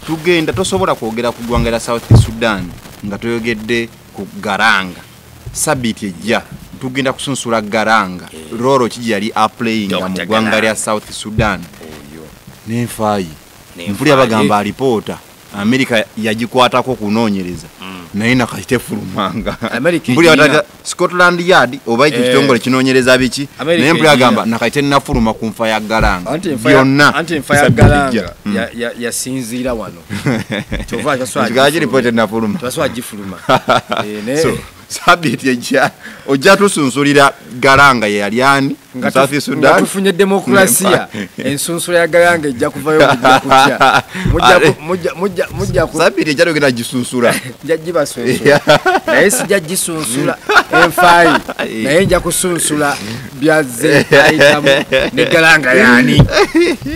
tugenda, tosobola kwogera ku ggwanga lya South Sudan nga toyogedde ku Garanga. Sabbiiti ejja tugenda kusunsula Garanga, rolo ki gye yali aplayinga mu ggwanga lya South Sudan n'enfaayi. Mpulira bagamba alipoota Amerika yagikwatako kunoonyereza, naye nakati tefulumanga. Mpulira Scotland Yard oba ekyo kitongole kinoonyereza biki, naye mpulira agamba nakati tennafuluma ku nfa ya Garanga byonna. Anti enfa ya Garanga yasinziira wano, kyova lipoota tennafuluma, tebasobola gifuluma. So sabbiiti ejja ojja tusunsulira Garanga ye yali ani mu South Sudan. Nga tufunye demokulasiya, ensunsula ya Garanga ejja kuvayo, mujja kutya, mujja sabbiiti ejja tugenda gisunsula, nja gibasunsula, naye sijja gisunsula enfaayi, naye nja kusunsula byazze ayitamu ne Garanga yani,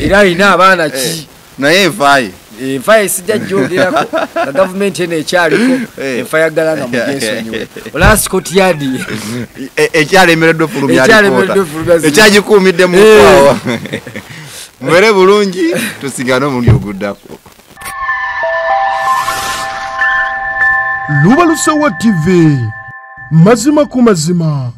era alina abaana ki, naye enfaayi enfa sijja gyogerako nga gavumenti eno ekyaliko. Enfa ya Garanga mugyesonyiwe. Olaba Scott Yard ekyalemereddwa ofulumya alipoota ekyagikuumidde mu nkwawa. Mubeere bulungi, tusigane omulundi oguddako. Lubalusewa TV, mazima ku mazima.